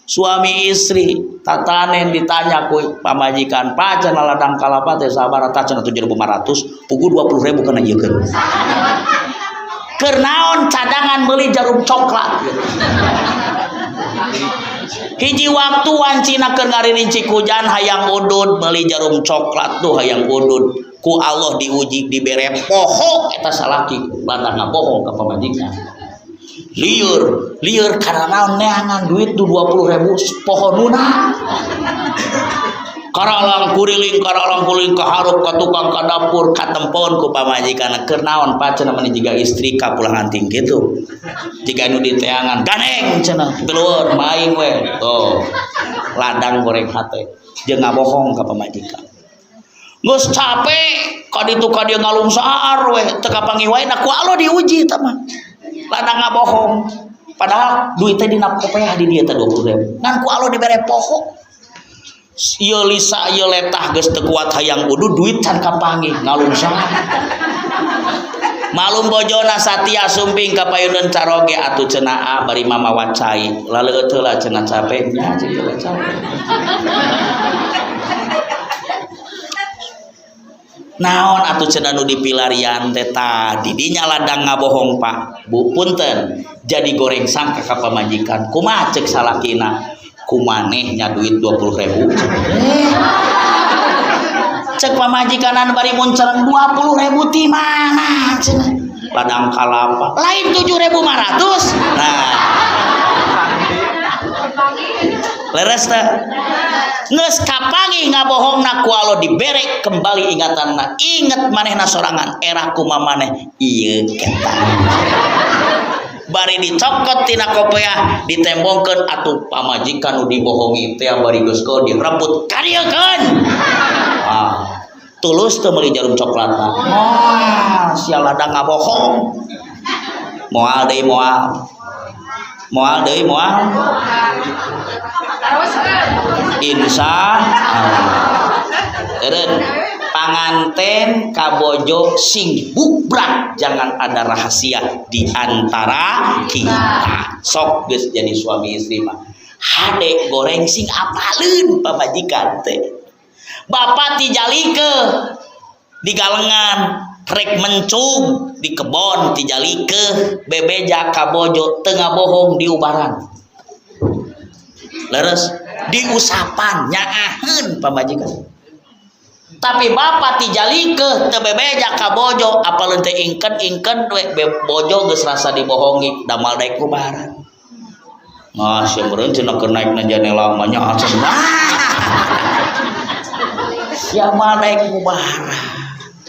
Suami istri tatanen ditanya ku pamajikan, "Pak cenah ladang kalapa teh sabaraha?" Tah cenah 7.500, puguh 20.000 kana ieukeun. Keur naon cadangan meuli jarum coklat gitu. Hiji waktu wancina keur ngaririnci hujan hayang udud meuli jarum coklat tuh hayang udud. Ku Allah diuji dibere poho eta salaki ladang ngabohong ka pamajikan. Lieur, lieur karena naon neangan duit du 20.000 poho nuna. Karalang kuriling kaharup ka tukang ka dapur katempon ku pamajikan keur naon Pak cenah meni jiga istri ka pulang anting kitu. Jiga nu diteangan ganeng cenah keluar maing we. Tuh ladang goreng hate jeung ngabohong ka pamajikan. Geus capek ka ditu ka dieu ngalungsaar we teu kapanggih wae da ku Allah diuji eta mah. Ladang ngabohong padahal duitnya dina kopeah di dieu teh 20.000 ngan ku Allah dibere poho. Ieu lisa ieu letah geus teu kuat hayang udud duit can kapanggih ngalungsa. Malum bojona satia sumping ka payuneun caroge atuh cenah a bari mamawa cai laleueut heula cenah capek nya cik heula capek. Naon atuh cenah nu dipilarian teh tadi dinya ladang ngabohong Pak Bu punten jadi goreng sangka ka pamajikan kumaha ceuk salakina kumaneh nya duit 20.000 cek pamajikanan bari muncereng 20.000 ti mana cenah ladang kalapa lain 7.500 nah leres teh geus kapanggih ngabohongna ku Allah dibere kembali ingatanna inget manehna sorangan era kumaha maneh ieu eta bari dicokot tina kopeah ditembongkeun atuh pamajikan nu dibohongi teh bari geus keu direbut kariekeun ah tulus teu meuli jarum coklatna moal sia ladang ngabohong moal deui moal moal deui moal insya Allah eureun panganten kabojo sing bukbrak jangan ada rahasia di antara kita sok geus jadi suami istri mah hade goreng sing apaleun pamajikan teh bapak tijalike di galengan rek mencug di kebon tijalike bebeja kabojo teu ngabohong diubaran leres diusapan nyaaheun pamajikan tapi bapak tijalike teu bebeja ka bojo apaleun teh ingken-ingken we bojo geus rasa dibohongi damal daek kubaran mah sia meureun cenah keur naek na janela mah nya cenah sia mah daek kubaran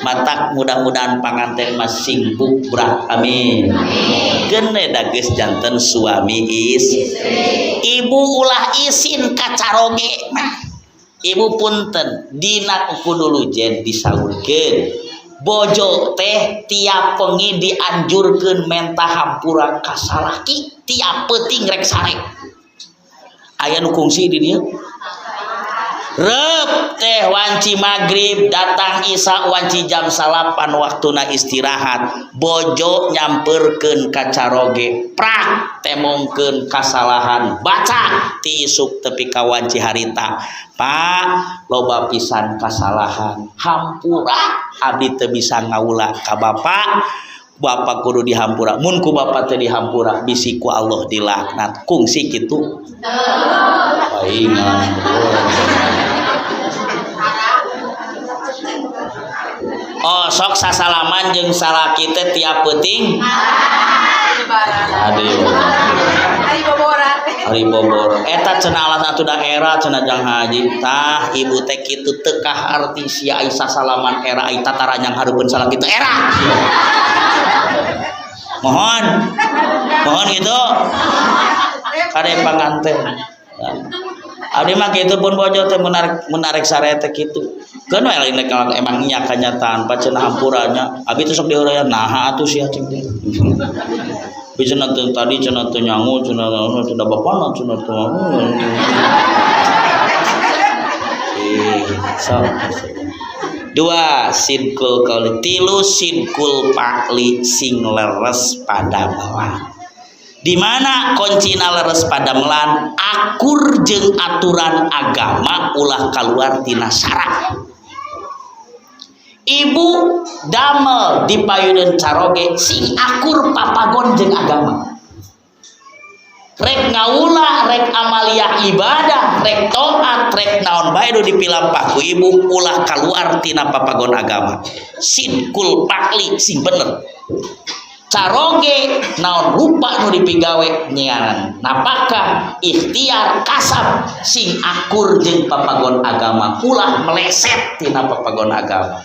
matak mudah-mudahan panganten mah sing bukbrak amin gene da geus janten suami istri ibu ulah isin ka caroge mah ibu punten dina kudu lujen disaurkeun bojo teh tiap wengi dianjurkeun menta hampura ka salaki tiap peuting rek sare aya nu kungsi di dieu rep teh wanci magrib datang isya wanci jam 9 waktuna istirahat bojo nyamperkeun ka caroge prak temongkeun kasalahan baca ti isuk tepi ka wanci harita Pak loba pisan kasalahan hampura abdi teu bisa ngaula ka bapak bapak kudu dihampura mun ku bapak teu dihampura bisi ku Allah dilaknat kungsi kitu paingan. Oh sok sasalaman jeung salaki teh tiap peuting aduh hari bobor eta cenah alasan atuh da era cenah jang haji tah ibu teh kitu teu kaharti sia ai sasalaman era ai tataranyang hareupeun salaki teh era mohon mohon gitu kade panganten Abdi mah kitu pun bojo teh menarik menarik sare teh kitu. Keun we lain emang nya kanyataan pacenah hampuranya. Abi teh sok diheureuyan naha atuh sia cing teh. Bi cenah teu tadi cenah teu nyangu cenah teu da bapana cenah teu. Sok. Dua sidkul qauli, tilu sidkul fa'li sing leres padamelan. Di mana kuncina leres padamelan akur jeung aturan agama ulah kaluar tina syarat. Ibu damel di payuneun caroge sing akur papagon jeung agama. Rek ngaula, rek amaliyah ibadah, rek taat, rek naon bae nu dipilampah ku ibu ulah kaluar tina papagon agama. Sidkul fa'li sing bener. Caroge naon rupa nu dipigawe nyiaran napakah ikhtiar kasab sing akur jeung papagon agama ulah meleset tina papagon agama.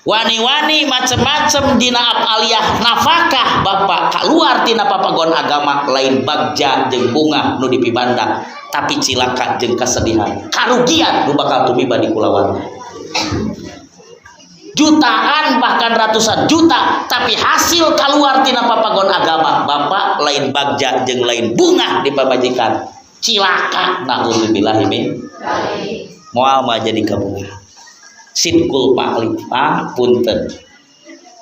Wani-wani macem-macem dina aliyah nafkah bapak keluar tina papagon agama lain bagja jeung bunga nu dipibanda tapi cilaka jeung kesedihan karugian nu bakal tumiba di kulawarga. Jutaan bahkan ratusan juta tapi hasil keluar tina papagon agama bapak lain bagja jeung lain bunga di pamajikan cilaka naudzubillahi min moal mah jadi kabunga. Sidkul fa'li pak punten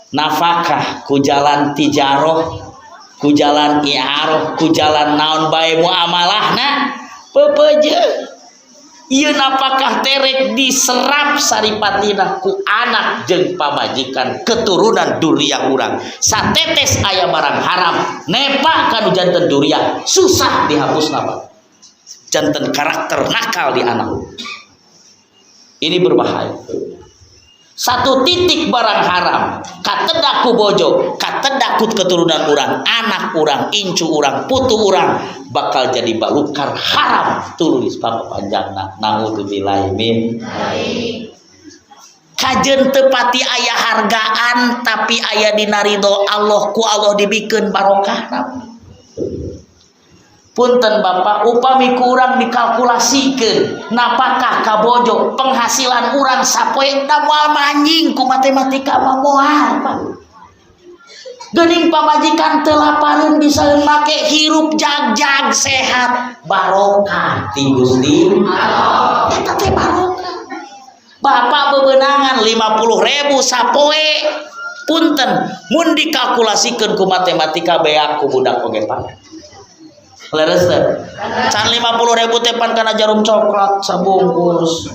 nafkah ku jalan tijaroh ku jalan i'aroh ku jalan naon bae muamalahna pepeje ieu napakah terek diserap saripatina ku anak jeung pamajikan keturunan duriah urang satetes aya barang haram nepa kanu janten duriah susah dihapusna Pak janten karakter nakal di anak. Ini berbahaya. Satu titik barang haram katedak ku bojo katedak ku keturunan urang anak urang incu urang putu urang bakal jadi balukar haram tulis papa panjangna naudzubillahi min kajen tepati aya hargaan tapi aya dina ridho Allah ku Allah dibikeun barokah. Punten bapak upami kurang dikalkulasikeun napakah ka bojo penghasilan urang sapoe da moal manjing ku matematika mah moal Pak. Geuning pamajikan teu lapareun bisa make hirup jag-jag sehat barokah ti Gusti Allah. Eta teh barokah. Bapak bebenangan 50.000 sapoe punten mun dikalkulasikeun ku matematika beak ku budak oge Pak. Leres teh. Can 50.000 teh pan kana jarum coklat sabungkus.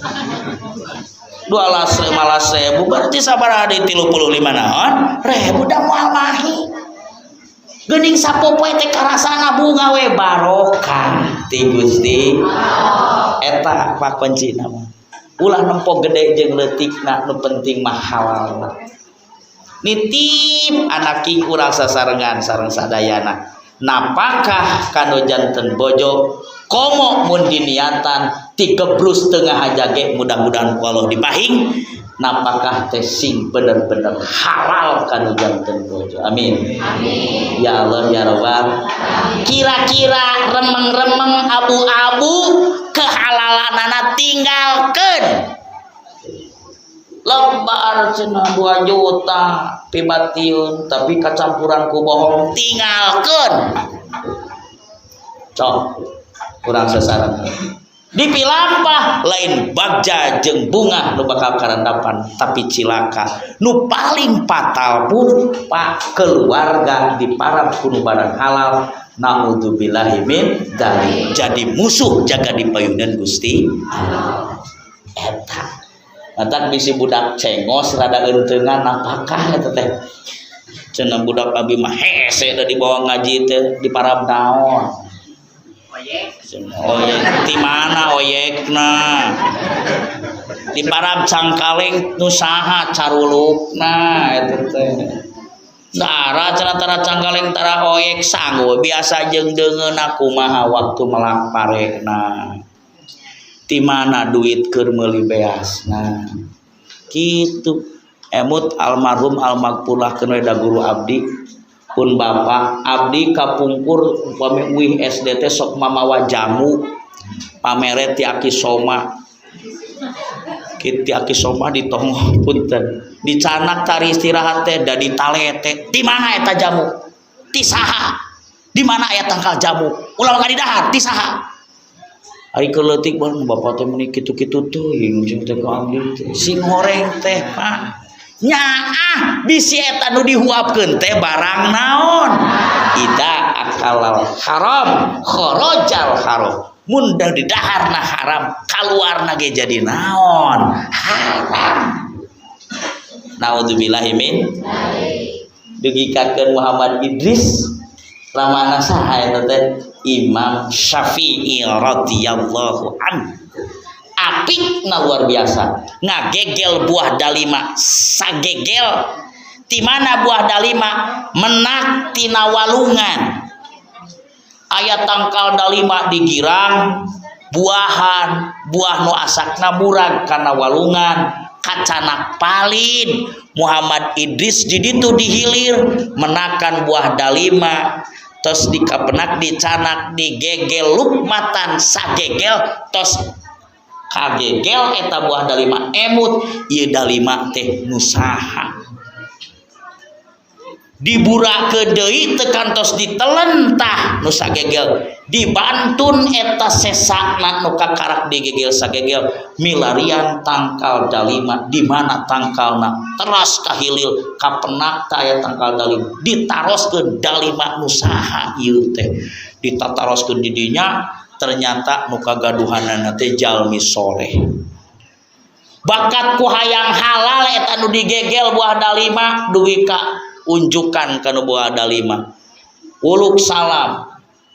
12.000 berarti sabaraha deui 35 naon? Ribu da moal mahi. Geuning sapopoe teh karasana bunga we barokah ti Gusti. Eta pak kuncina mah. Ulah nempo gede jeung leutikna nu penting mah halalna. Nitip anak king urang sasarengan sareng sadayana. Napakah kanu janten bojo komo mun diniatan tigebrus tengah aja ge mudah-mudahan ku Allah dipahing napakah teh sing bener-bener halal kanu janten bojo. Amin. Amin. Ya Allah ya Rabbal. Kira-kira remeng-remeng abu-abu kehalalanana tinggalkeun. Lebar cenah 2 juta pibatiun tapi kacampuran ku bohong tinggalkeun. Cok kurang sasaran. Dipilampah lain bagja jeung bunga nu bakal karandapan tapi cilaka nu paling fatal pun pak keluarga diparab kuno barang halal naudzubillahi min dzalik jadi musuh jaga di payunan Gusti Allah. Eta matak bisi budak cengos rada eunteungan napakah eta teh cenah budak abi mah hese da dibawa ngaji teh diparab naon oyek oyek ti mana oyekna diparab cangkaleng nu saha carulukna eta teh tara cenah tara cangkaleng tara oyek sanggup biasa jeung deungeunna kumaha waktu melak parena ti mana duit keur meuli beasna kitu emut almarhum almagfurlah keun we da guru abdi pun bapak abdi kapungkur upami uih SD teh sok mamawa jamu Pamere ti Aki Soma. Ti Aki Soma di tonggoh punten. Dicanak tari istirahat teh da ditalete. Di mana eta jamu? Ti saha? Di mana aya tangkal jamu? Ulah maka didahar, ti saha? Ari keleutik bae bapak teh meuni kitu-kitu teuing jeung teh ka abdi teh. Sing horeng teh, Pak. Nyaah bisi eta nu dihuapkeun teh barang naon? Ida akalal haram kharajal haram. Mun da didaharna haram, kaluarna ge jadi naon? Haram. Naudzubillahi min dugikakeun Muhammad Idris ramana saha eta teh? Imam Syafi'i radhiyallahu anhu. Apikna luar biasa, ngagegel buah dalima sagegel. Ti mana buah dalima? Menak tina walungan. Aya tangkal dalima di girang buahan, buah nu asakna murag kana walungan, kacanak palid. Muhammad Idris di ditu dihilir menakan buah dalima, tos dikapenak dicanak digegel lukmatan sagegel, tos kagegel eta buah dalima emut ieu dalima teh nu saha. Diburakeun deui teu kantos ditelen tah nu sagegel, dibantun eta sesana nu kakarak digegel sagegel, milarian tangkal dalima di mana tangkalna, teras kahilil kapenak tah aya tangkal dalima, ditaroskeun dalima nu saha ieu teh, ditataroskeun di dinya ternyata nu kagaduhanana teh jalmi soleh. Bakat ku hayang halal eta nu digegel buah dalima dugi ka unjukan kana buah dalima. Uluk salam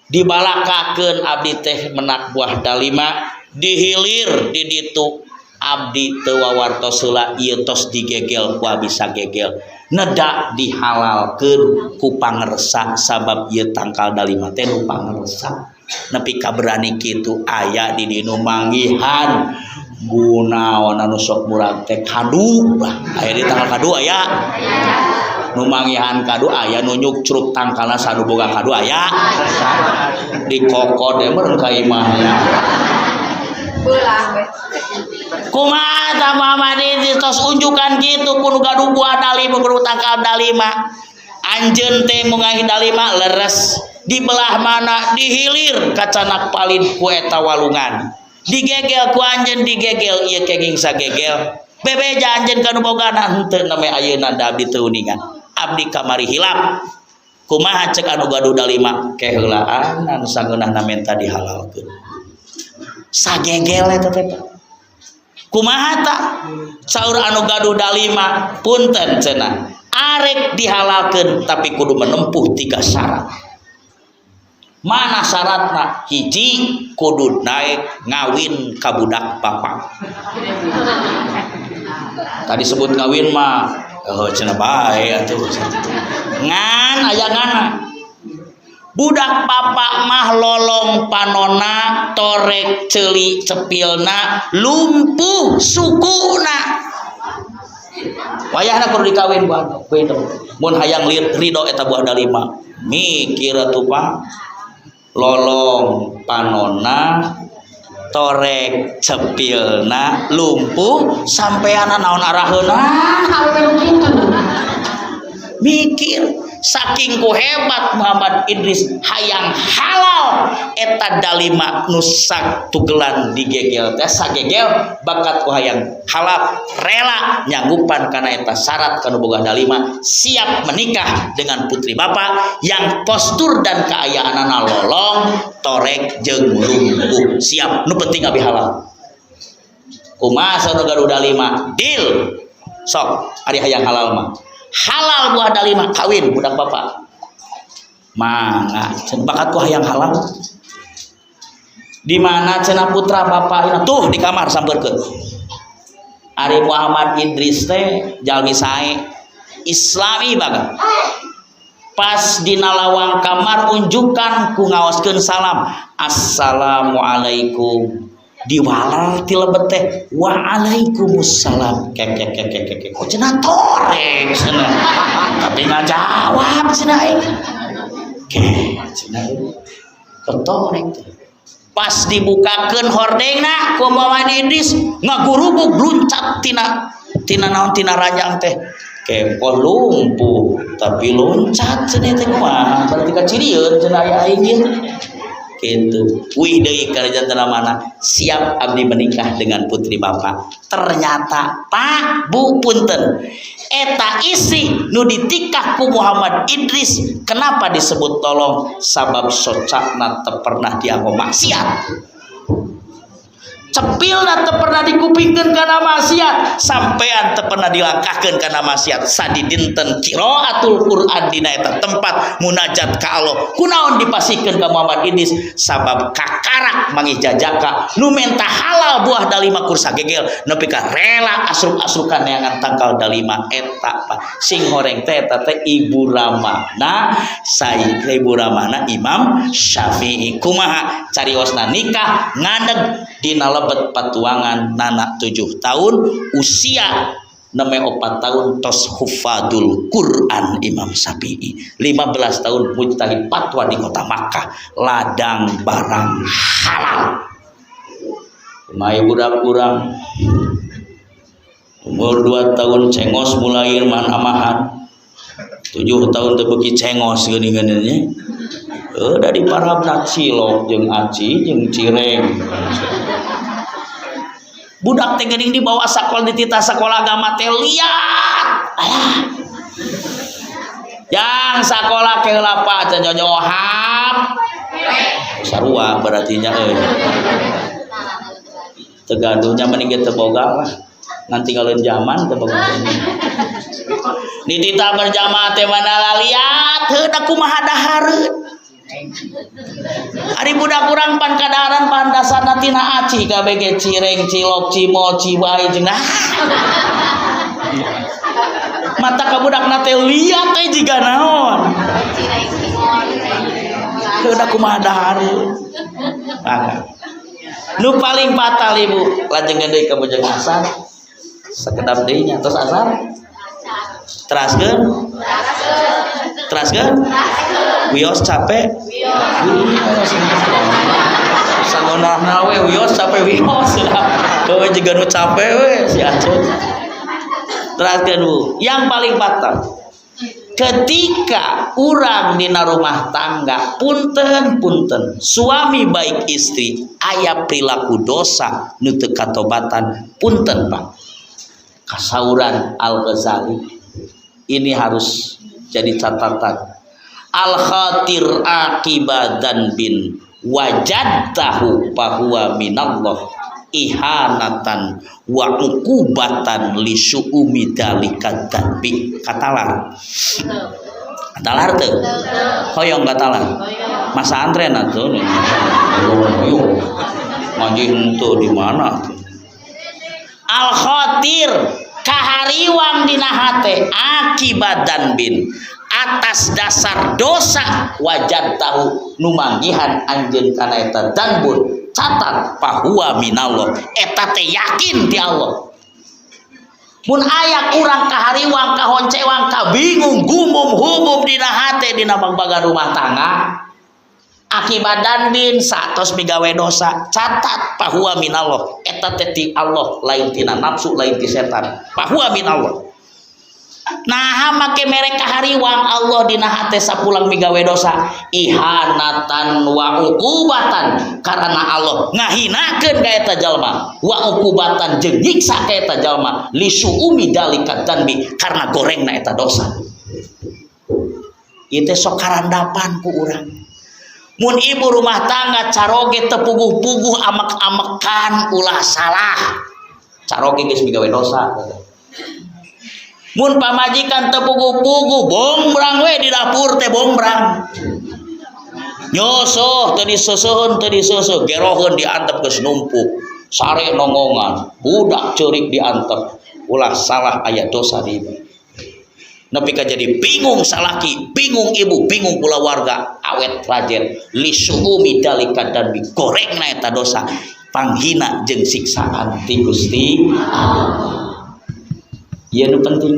dibalakakeun abdi teh menak buah dalima dihilir di ditu abdi teu wawartos heula ieu tos digegel ku abdi sagegel neda dihalalkeun ku pangersa sabab ieu tangkal dalima teh nu pangersa. Nepi ka berani kitu aya di dinu manggihan gunaon anu sok murag teh kadu aya di tangkal kadu aya nu manggihan kadu aya nu nyukcruk tangkalna sanu boga kadu aya dikokod meureun ka imahna. Kumaha tah Muhammad Idris tos unjukan kitu kudu gaduh buah dalima kudu tangkal dalima anjeun teh mungahi dalima leres di belah mana dihilir kacanak palid ku eta walungan digegel ku anjeun digegel ieu kenging sagegel bebeja anjeun ka nu bogana henteu name ayeuna da abdi teu uningan abdi kamari hilap kumaha cek anu gaduh dalima keheulaan anu sangeunahna menta dihalalkeun sagegel eta teh kumaha ta saur anu gaduh dalima punten cenah arek dihalalkeun tapi kudu menempuh 3 syarat. Mana syaratna? Hiji kudu naik ngawin ka budak bapak. Tadi sebut ngawin mah oh cenah bae atuh. Ngan aya ngana. Budak bapak mah lolong panona, torek ceuli cepilna, lumpuh sukuna. Wayahna kudu dikawin buah beda. Mun hayang ridho eta buah dalima. Mikir atuh Pak. Lolong panona, torek cepilna, lumpuh sampeana naon araheuna awewe nu kitu. Mikir saking ku hebat Muhammad Idris hayang halal eta dalima nu tugelan digegel teh sagegel bakat ku hayang halal rela nyanggupan kana eta syarat kanu boga dalima siap menikah dengan putri bapak yang postur dan kaayaanana lolong torek jeung lumpuh siap nu penting abi halal kumaha saur gaduh dalima deal sok ari hayang halal mah halal buah dalima kawin budak bapak mangga cenah bakat ku hayang halal di mana cenah putra bapak ina tuh di kamar sampeurkeun Ari Muhammad Idris teh jalmi sae Islami baga pas dina lawang kamar unjukan ku ngaoskeun salam assalamualaikum diwalar ti lebet teh waalaikumsalam kek kek kek kek kek kok cenah torek cenah tapi ngajawab cenah aing kek cenah ketorek teh Pas dibukakeun hordengna ku Muhammad Idris, ngagurubug luncat tina tina naon, tina ranjang teh. Kempoh lumpuh tapi loncat cenah teh. Kumaha berarti kacirieun cenah aya aing ieu gitu. Wih deui ka mana, "Siap abdi menikah dengan putri bapak." Ternyata, Pak, Bu, punten, eta istri nu ditikah ku Muhammad Idris kenapa disebut tolong? Sabab socakna teu pernah dianggo maksiat, cepilna teu pernah dikupingkeun kana maksiat, sampean teu pernah dilangkahkeun kana maksiat. Sadidinten qiraatul Quran dina eta tempat, munajat ka Allah. Kunaon dipasihkeun ka Muhammad Idris? Sabab kakarak manggih jajaka nu menta halal buah dalima kursa gegel nepi ka rela asruk-asrukan neangan tangkal dalima eta. Pak, sing horeng teh eta teh ibu ramana Sayyid, ibu ramana Imam Syafi'i. Kumaha cariosna? Nikah ngadeg dina lebet patuangan nana 7 tahun, usia neme 4 tahun tos hufadul Quran. Imam Syafi'i 15 tahun mujtahid fatwa di kota Makkah, ladang barang halal. Kumaha budak kurang umur 2 tahun cengos mulai amahan, 7 tahun teu beuki cengos geuning-geuning. Dari parabna cilok jeung aci jeung cireng. Budak teh geuning dibawa sakola, dititah sekolah agama teh liat. Alah, yang sekolah ke heula, Pak, can nyohap sarua berarti nya euy. Teu gaduhnya mending ge teu boga lah, nanti kalau zaman teu boga. Dititah berjamaah teh mana laliat heuh, kumaha dahareun? Ari budak kurang pan kadaharan pan dasarna tina aci kabeh, cireng, cilok, cimol, cibai jeung mata ka budak teh liat teh jiga naon. Heuh, kumaha dahareun? Mangga. Nu paling fatal, Ibu, lajeng deui ka Bujang Asar. Sakedap deui nya tos asar. Teraskeun? Teraskeun? Wios capek? Wios. Sangonahna we wios capek wios. Kowe juga nu capek we si Aceh. Teraskeun, Bu. Yang paling fatal ketika urang dina rumah tangga, punten punten, suami baik istri aya perilaku dosa nu teu katobatan. Punten, Pak, kasauran Al Ghazali ini harus jadi catatan: al khatir akibat bin wajadtahu fahuwa minallah ihanatan wa uqubatan li syu'umi dalika dzanbi. Katalar, katalar teu? Hoyong katalar masa antren atuh nih. Hoyong ngaji henteu di mana tuh? Al khatir, kahariwang dina hate, akibat bin atas dasar dosa, wajadtahu nu manggihan anjeun kana eta danbun, catat fahuwa minallah, eta teh yakin ti Allah. Mun aya kurang kahariwang, kahoncewang, kabingung, gumum humum dina hate dina bangbagan rumah tangga akibat danbin satos migawe dosa, catat fahuwa minallah, eta teh ti Allah, lain tina nafsu, lain ti setan. Fahuwa minallah. Nah, make mere kahariwang Allah dina hate sapulang migawe dosa, ihanatan wa uqubatan, karena Allah ngahinakeun ka eta jalma, wa uqubatan jeung nyiksa ka eta jalma, li suumi dalika dzanbi, karena gorengna eta dosa. Ieu teh sok karandapan ku urang. Mun ibu rumah tangga caroge teu puguh-puguh amek-amekan ulah salah, caroge geus migawe dosa. Mun pamajikan teu puguh-puguh bongbrang we di dapur teh, bongbrang nyosoh teu diseuseun, teu diseuseun, geroheun diantep geus numpuk, sare nongongan, budak ceurik diantep, ulah salah aya dosa di ibu. Nepi ka jadi bingung salaki, bingung ibu, bingung kulawarga, awet rajen li suumi dalika dan gorengna eta dosa, panghina jeung siksaan ti Gusti Allah. Ieu nu penting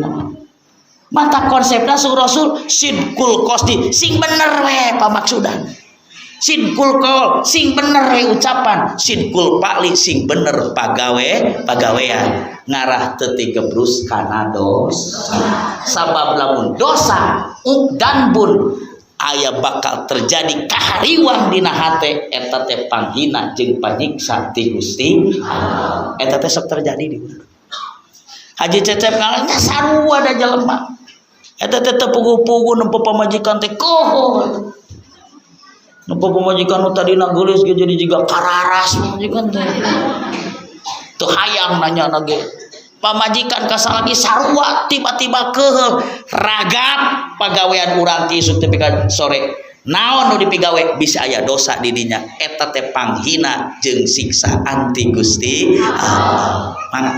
mata konsepna su Rasul sidqul qasdi, sing bener we pamaksudan. Sidqul qaul sing bener ucapan, sidqul fa'li sing bener pagawe pagawean, ngarah teu tigebrus kana dosa. Sabab lamun dosa dan bun aya bakal terjadi kahariwang dina hate, eta teh panghina jeung panyiksa ti Gusti. Eta teh sok terjadi di urang. Haji Cecep ngalahnya sarua da jelema eta teh teu puguh-puguh nempo pamajikan teh kohol, nempo pamajikan nu tadina geulis ge jadi jiga kararas. Pamajikan teh teu hayang nanya ge. Pamajikan kasalaki sarua, tiba-tiba keheul ragap pagawean urang ti isuk tepi ka sore, naon nu dipigawe bisa aya dosa di dinya. Eta teh panghina jeung siksaan ti Gusti Allah. Mangga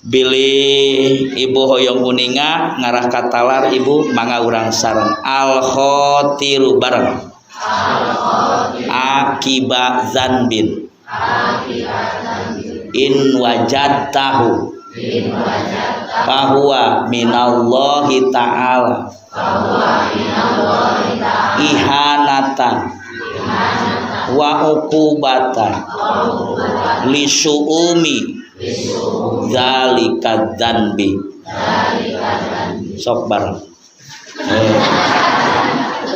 bilih ibu hoyong uninga ngarah katalar ibu, mangga urang sareng al khotiru bareng. Akiba zanbin in wajadtahu fahuwa minallahi ta'ala ihanatan wa uqubatan li syu'umi zalika dzanbi. Sok bareng.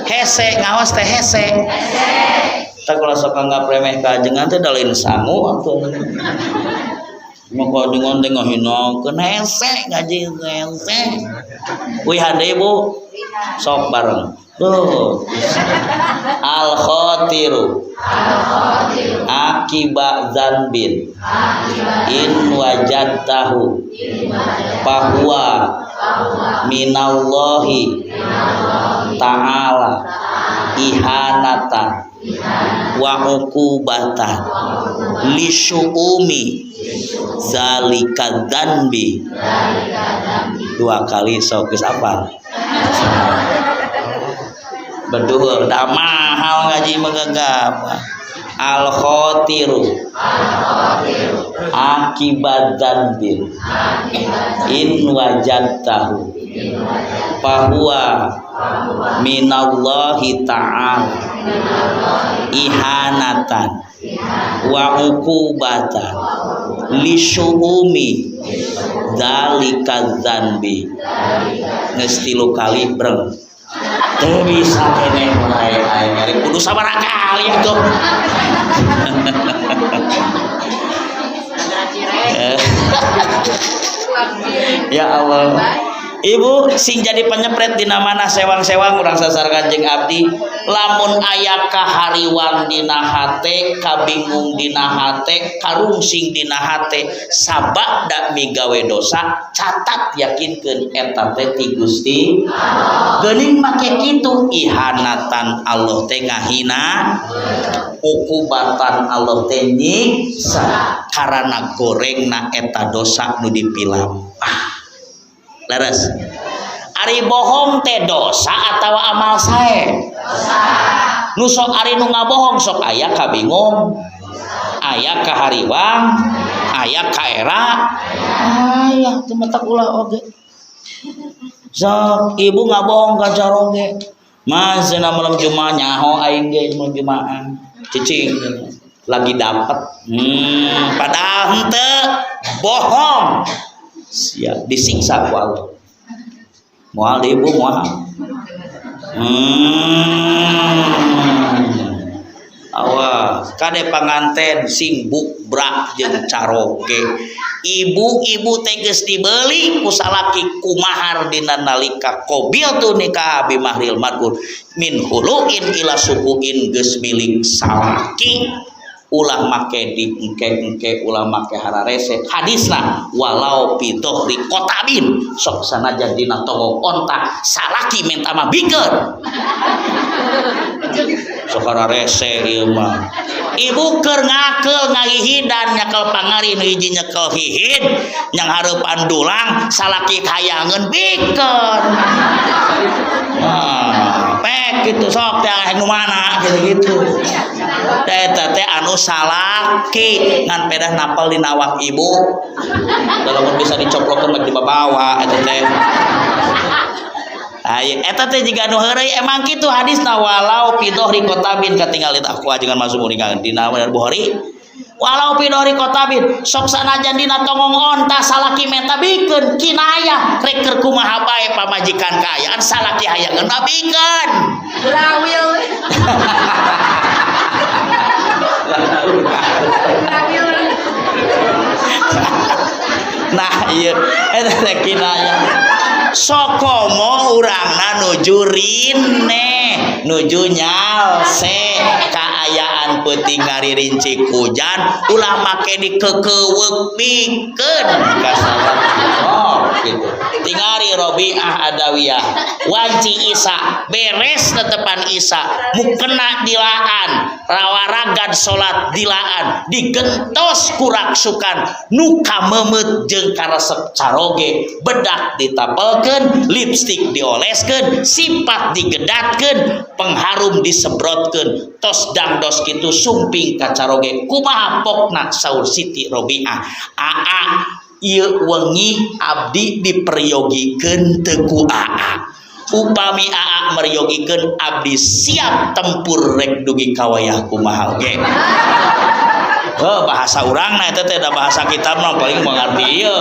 Hese ngawas teh, hese teh. Kalau sok anggap remeh ka ajengan teh da lain sangu atuh. Maka ajengan teh ngahinakeun. Hese ngaji, hese. Wih hade ibu, sok bareng tuh. Al khatiru akiba dzanbin in wajadtahu fahuwa minallahi ta'ala ihanatan wa uqubatan li syu'umi zalika dzanbi. Dua kali sok geus apal. Beduhur da mahal ngaji menggagap. Al khatiru akibat dzanbin in wajadtahu fahuwa minallahi ta'ala ihanatan wa uqubatan li syu'umi dzalika dzanbi. Geus tilu kali breng teu bisa keneh wae aing nyari kudu sabaraha kali atuh. Ya Allah. Ibu sing jadi penyepret dina mana sewang-sewang urang sasarkan jeung abdi. Lamun aya kahariwang dina hate, kabingung dina hate, karungsing dina hate sabada migawe dosa, catat yakinkeun eta teh ti Gusti. Geuning make kitu ihanatan Allah teh ngahina, ukubatan Allah teh nyiksa karana gorengna eta dosa nu dipilampah. Leres. Ari bohong teh dosa atawa amal sae? Dosa. Nu sok ari nu ngabohong sok aya kabingung, aya kahariwang, aya kaera, aya teu matak ulah oge. Sok ibu ngabohong ka caroge. Mas cenah malam Jumat nyaho aing ge malam Jumat. Cicing lagi dapet. Padahal henteu bohong. Siap disiksa ku Allah. Moal di ibu moal. Awas, kade panganten sing bukbrak jeung caroge. Ibu-ibu teh geus dibeli ku salaki kumahar dina nalika qabil tu nikah bi mahril madkur min huluin ila subuin geus milik salaki. Ulah make di engke-engke, ulah make hararese. Hadisna walau fi dhahri qotabin, sok sanajan dina tonggong onta salaki minta mah bikeun. Sok hararese ieu mah. Ibu keur ngakeul ngahihidan nyekel pangari nu hiji nyekel hihid nyang hareupan dulang salaki kayangeun bikeun. Nah, pek gitu sok teh nu mana gitu-gitu. Eta teh anu salaki ngan pedah napel di nawak ibu. Lamun bisa dicoplokeun mah dibawa eta teh. Ayo eta teh jiga nu heureuy emang kitu hadisna walau fi dhahri kotabin katinggal itu aku ajengan masuk muringan dina Bukhari. Walau fi dhahri kotabin sok sanajan dina tongong onta salaki menta bikeun kinayah rek keur kumaha bae pamajikan kaayaan salaki hayangeun mah bikeun. Rawil. Nah ieu eta teh kinayah. Sokomo urangna nuju rine nuju nyalse kaayaan peuting ngaririnci hujan ulah make dikekeuweuk pikeun kasalah. Oh gitu. Tingari Robiah Adawiyah wanci Isa beres tetepan Isa mukena dilaan rawaragan salat dilaan digentos kuraksukan nu kamemeut jeung karesep caroge bedak ditapelkeun lipstik dioleskeun sifat digedatkeun pengharum disebrotkeun tos dangdos kitu sumping ka caroge kumaha pokna saur Siti Robiah aa ieu wengi abdi diperyogikeun teu ku aa upami aa meryogikeun abdi siap tempur rek dugi ka wayah kumaha oge. Heuh bahasa urangna eta teh da bahasa kitab mah paling mengerti ieu.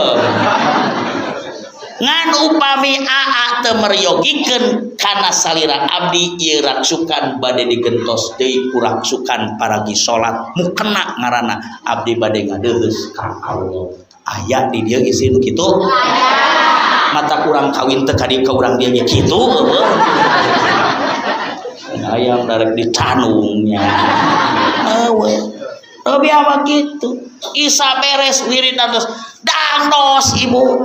Ngan upami aa teu meryogikeun kana salira abdi ieu raksukan bade digentos deui ku raksukan paragi salat mukena ngaranna abdi bade ngadeuheus ka Allah. Aya di dieu istri nu kitu? Mata kurang kawin teh ka dieu ka urang dieu ge kitu eueuh. Ayam darek dicanungnya. Eueuh. Tapi apa kitu? Isa beres wirid terus dangdos ibu.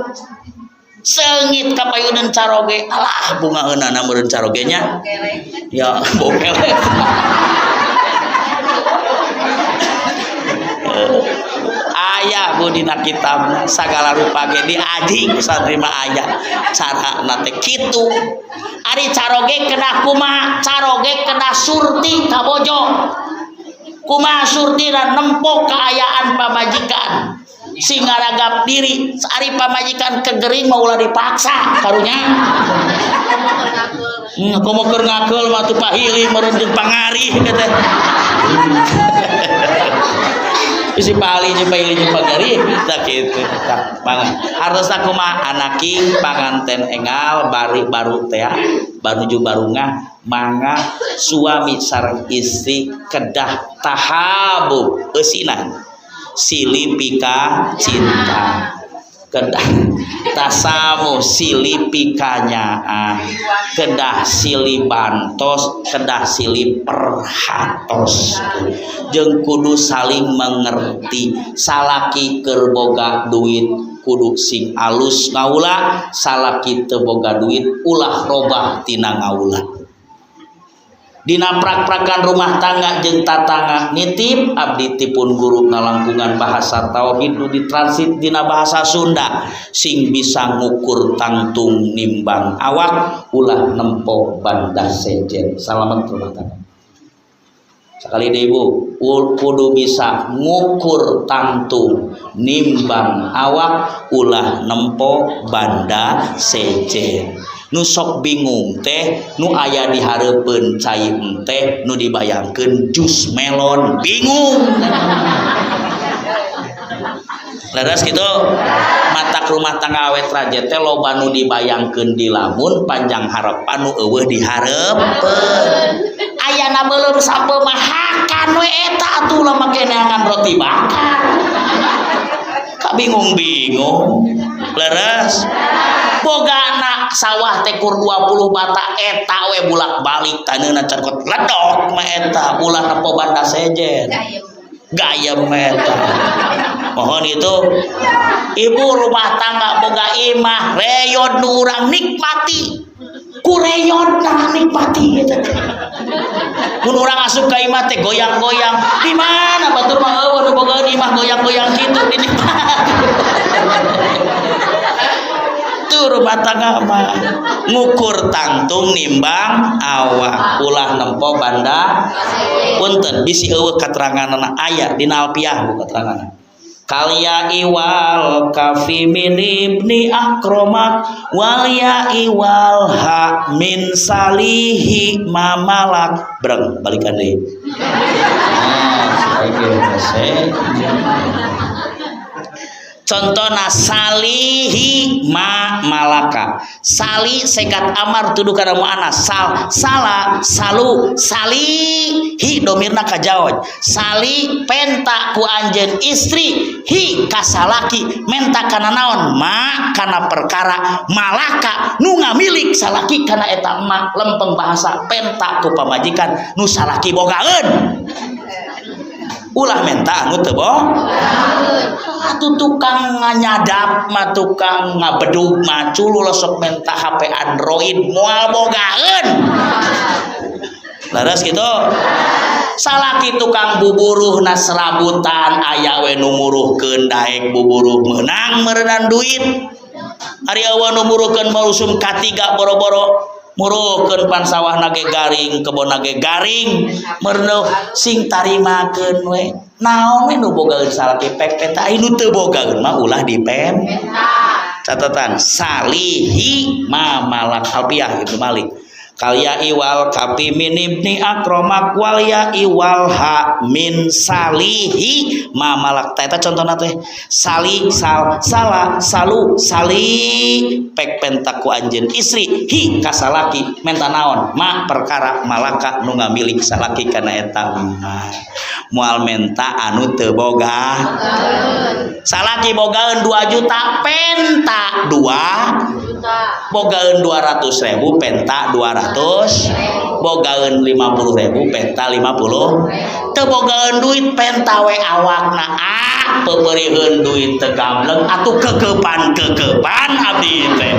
Sengit kapayunan caroge alah bungaeunana meureun caroge nya ya bokelek aya bu dina kitab sagala rupa ge diaji ku santri mah aya carana teh kitu ari caroge kedah kumaha caroge kedah surti ka bojo kumaha surtina nempo kaayaan pamajikan sing ngaragap diri ari pamajikan kegering mah ulah dipaksa karunya komo keur ngakeul mah tuh pahili meureun jeung pangarih teh isi pahali jeung pahili jeung pangarih tah kitu tah mangga hartosna kumaha anaking panganten engal bari baru teh baruju barungah mangga suami sareng istri kedah tahabu eusinan silih pika cinta kedah tasamu silih pikanyaah kedah silih bantos kedah silih perhatos jeung kudu saling mengerti salaki keur boga duit kudu sing alus ngaula salaki teu boga duit ulah robah tina ngaula dina prak-prakan rumah tangga jeung tatangga nitip abdi tipun guru ngalangkungan bahasa tauhid nu ditransit dina bahasa Sunda sing bisa ngukur tangtung nimbang awak ulah nempo banda sejen salamet rumah tangga sekali deui ibu kudu bisa ngukur tangtung nimbang awak ulah nempo banda sejen nu sok bingung teh nu aya di hareupeun cai teh nu dibayangkeun jus melon bingung leres kitu matak rumah tangga awet raja teh loba nu dibayangkeun di lamun panjang harepan nu eueuh di hareupeun ayana beuleum sampe mah hakan we eta atuh lah make neangan roti bakar kabingung-bingung leres boga anak sawah teh kur 20 bata eta we bulak-balik taneuna carkot ledok mah eta ulah nepo banda sejen gayem eta mohon itu ibu rumah tangga boga imah reyod nu urang nikmati ku reyod nah nikmati eta mun urang asup ka imah teh goyang-goyang di mana batur mah eueuh nu boga imah goyang-goyang kitu dinikmati rumah tangga mah ngukur tangtung nimbang awak ulah nempo banda punten bisi eueuh kateranganna aya dina alfiah bu kateranganna Kal ya'i wal kafi min ibni akromak wal ya'i wal ha min salihi mamalak. Breng balikan deui. Nah, contohna salihi ma malaka. Sali sekat amar tuduh kana muannas. Sal sala salu salihi domirna kajaoj. Sali penta ku anjeun istri hi kasalaki menta kana naon ma kana perkara malaka nu ngamilik salaki kana eta ma lempeng bahasa penta ku pamajikan nu salaki bogaeun. Ulah menta anu teu atuh tukang nganyadap mah tukang ngabedug mah culu sok menta HP Android moal bogaeun. Leres kitu? Salaki tukang buburuhna serabutan aya we nu muruhkeun daek buburuh meunang meureunan duit. Ari awa nu muruhkeun musim katiga boro-boro muruhkeun pan sawahna ge garing kebonna ge garing meureuh sing tarimakeun we. Naon we nu bogaeun salaki pek peta nu teu bogaeun mah ulah dipenta. Catatan salihi ma malak alfiah Ibnu Malik. Kal ya'i wal kafi min ibni akromak wal ya'i wal ha min salihi ma malak. Eta contohna teh sali sal sala salu sali pek penta ku anjeun istri hi kasalaki menta naon ma perkara malaka nu ngamilik salaki kana eta mah moal menta anu teu boga. Salaki bogaeun 2 juta penta 2 juta, bogaeun 200.000 penta 200, bogaeun 50.000 penta 50, teu bogaeun duit penta we awakna ah pepeurieun duit teu gambleng atuh kekepan-kekepan abdi teh.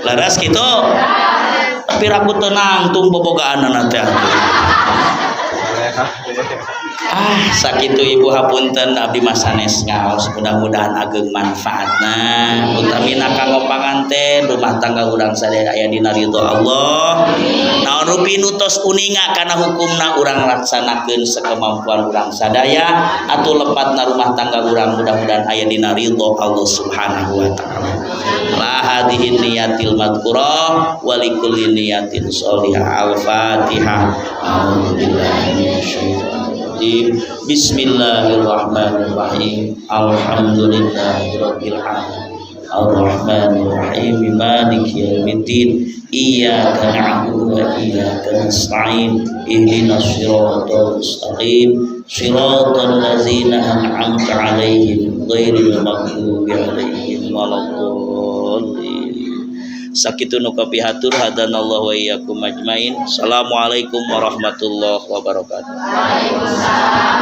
Leres kitu? Tapi ragu tenang tung bobogaanana teh. Ah sakitu ibu hapunten abdi mah sanes ngaos mudah-mudahan ageng manfaatna utamina kanggo panganten rumah tangga urang sadaya aya dina ridho Allah. Naon rupi nu tos uninga kana hukumna urang laksanakeun sakemampuan urang sadaya atuh lepatna rumah tangga urang mudah-mudahan aya dina ridho Allah Subhanahu wa taala. La hadhihi niyatil madhkurah wa likulli niyatin sholihah. Al-Fatihah. A'udzubillahi minasyaitonir rajim. Bismillahirrahmanirrahim. Alhamdulillahirabbil alamin. Arrahmanirrahim. Maliki yaumiddin. Iyyaka na'budu wa iyyaka nasta'in. Ihdinas siratal mustaqim. Siratal ladzina an'amta 'alaihim ghairil maghdubi 'alaihim waladdallin. Sakitu nu kapihatur hadanallahu wa iyyakum ajmain. Assalamualaikum warahmatullahi wabarakatuh. Waalaikumsalam.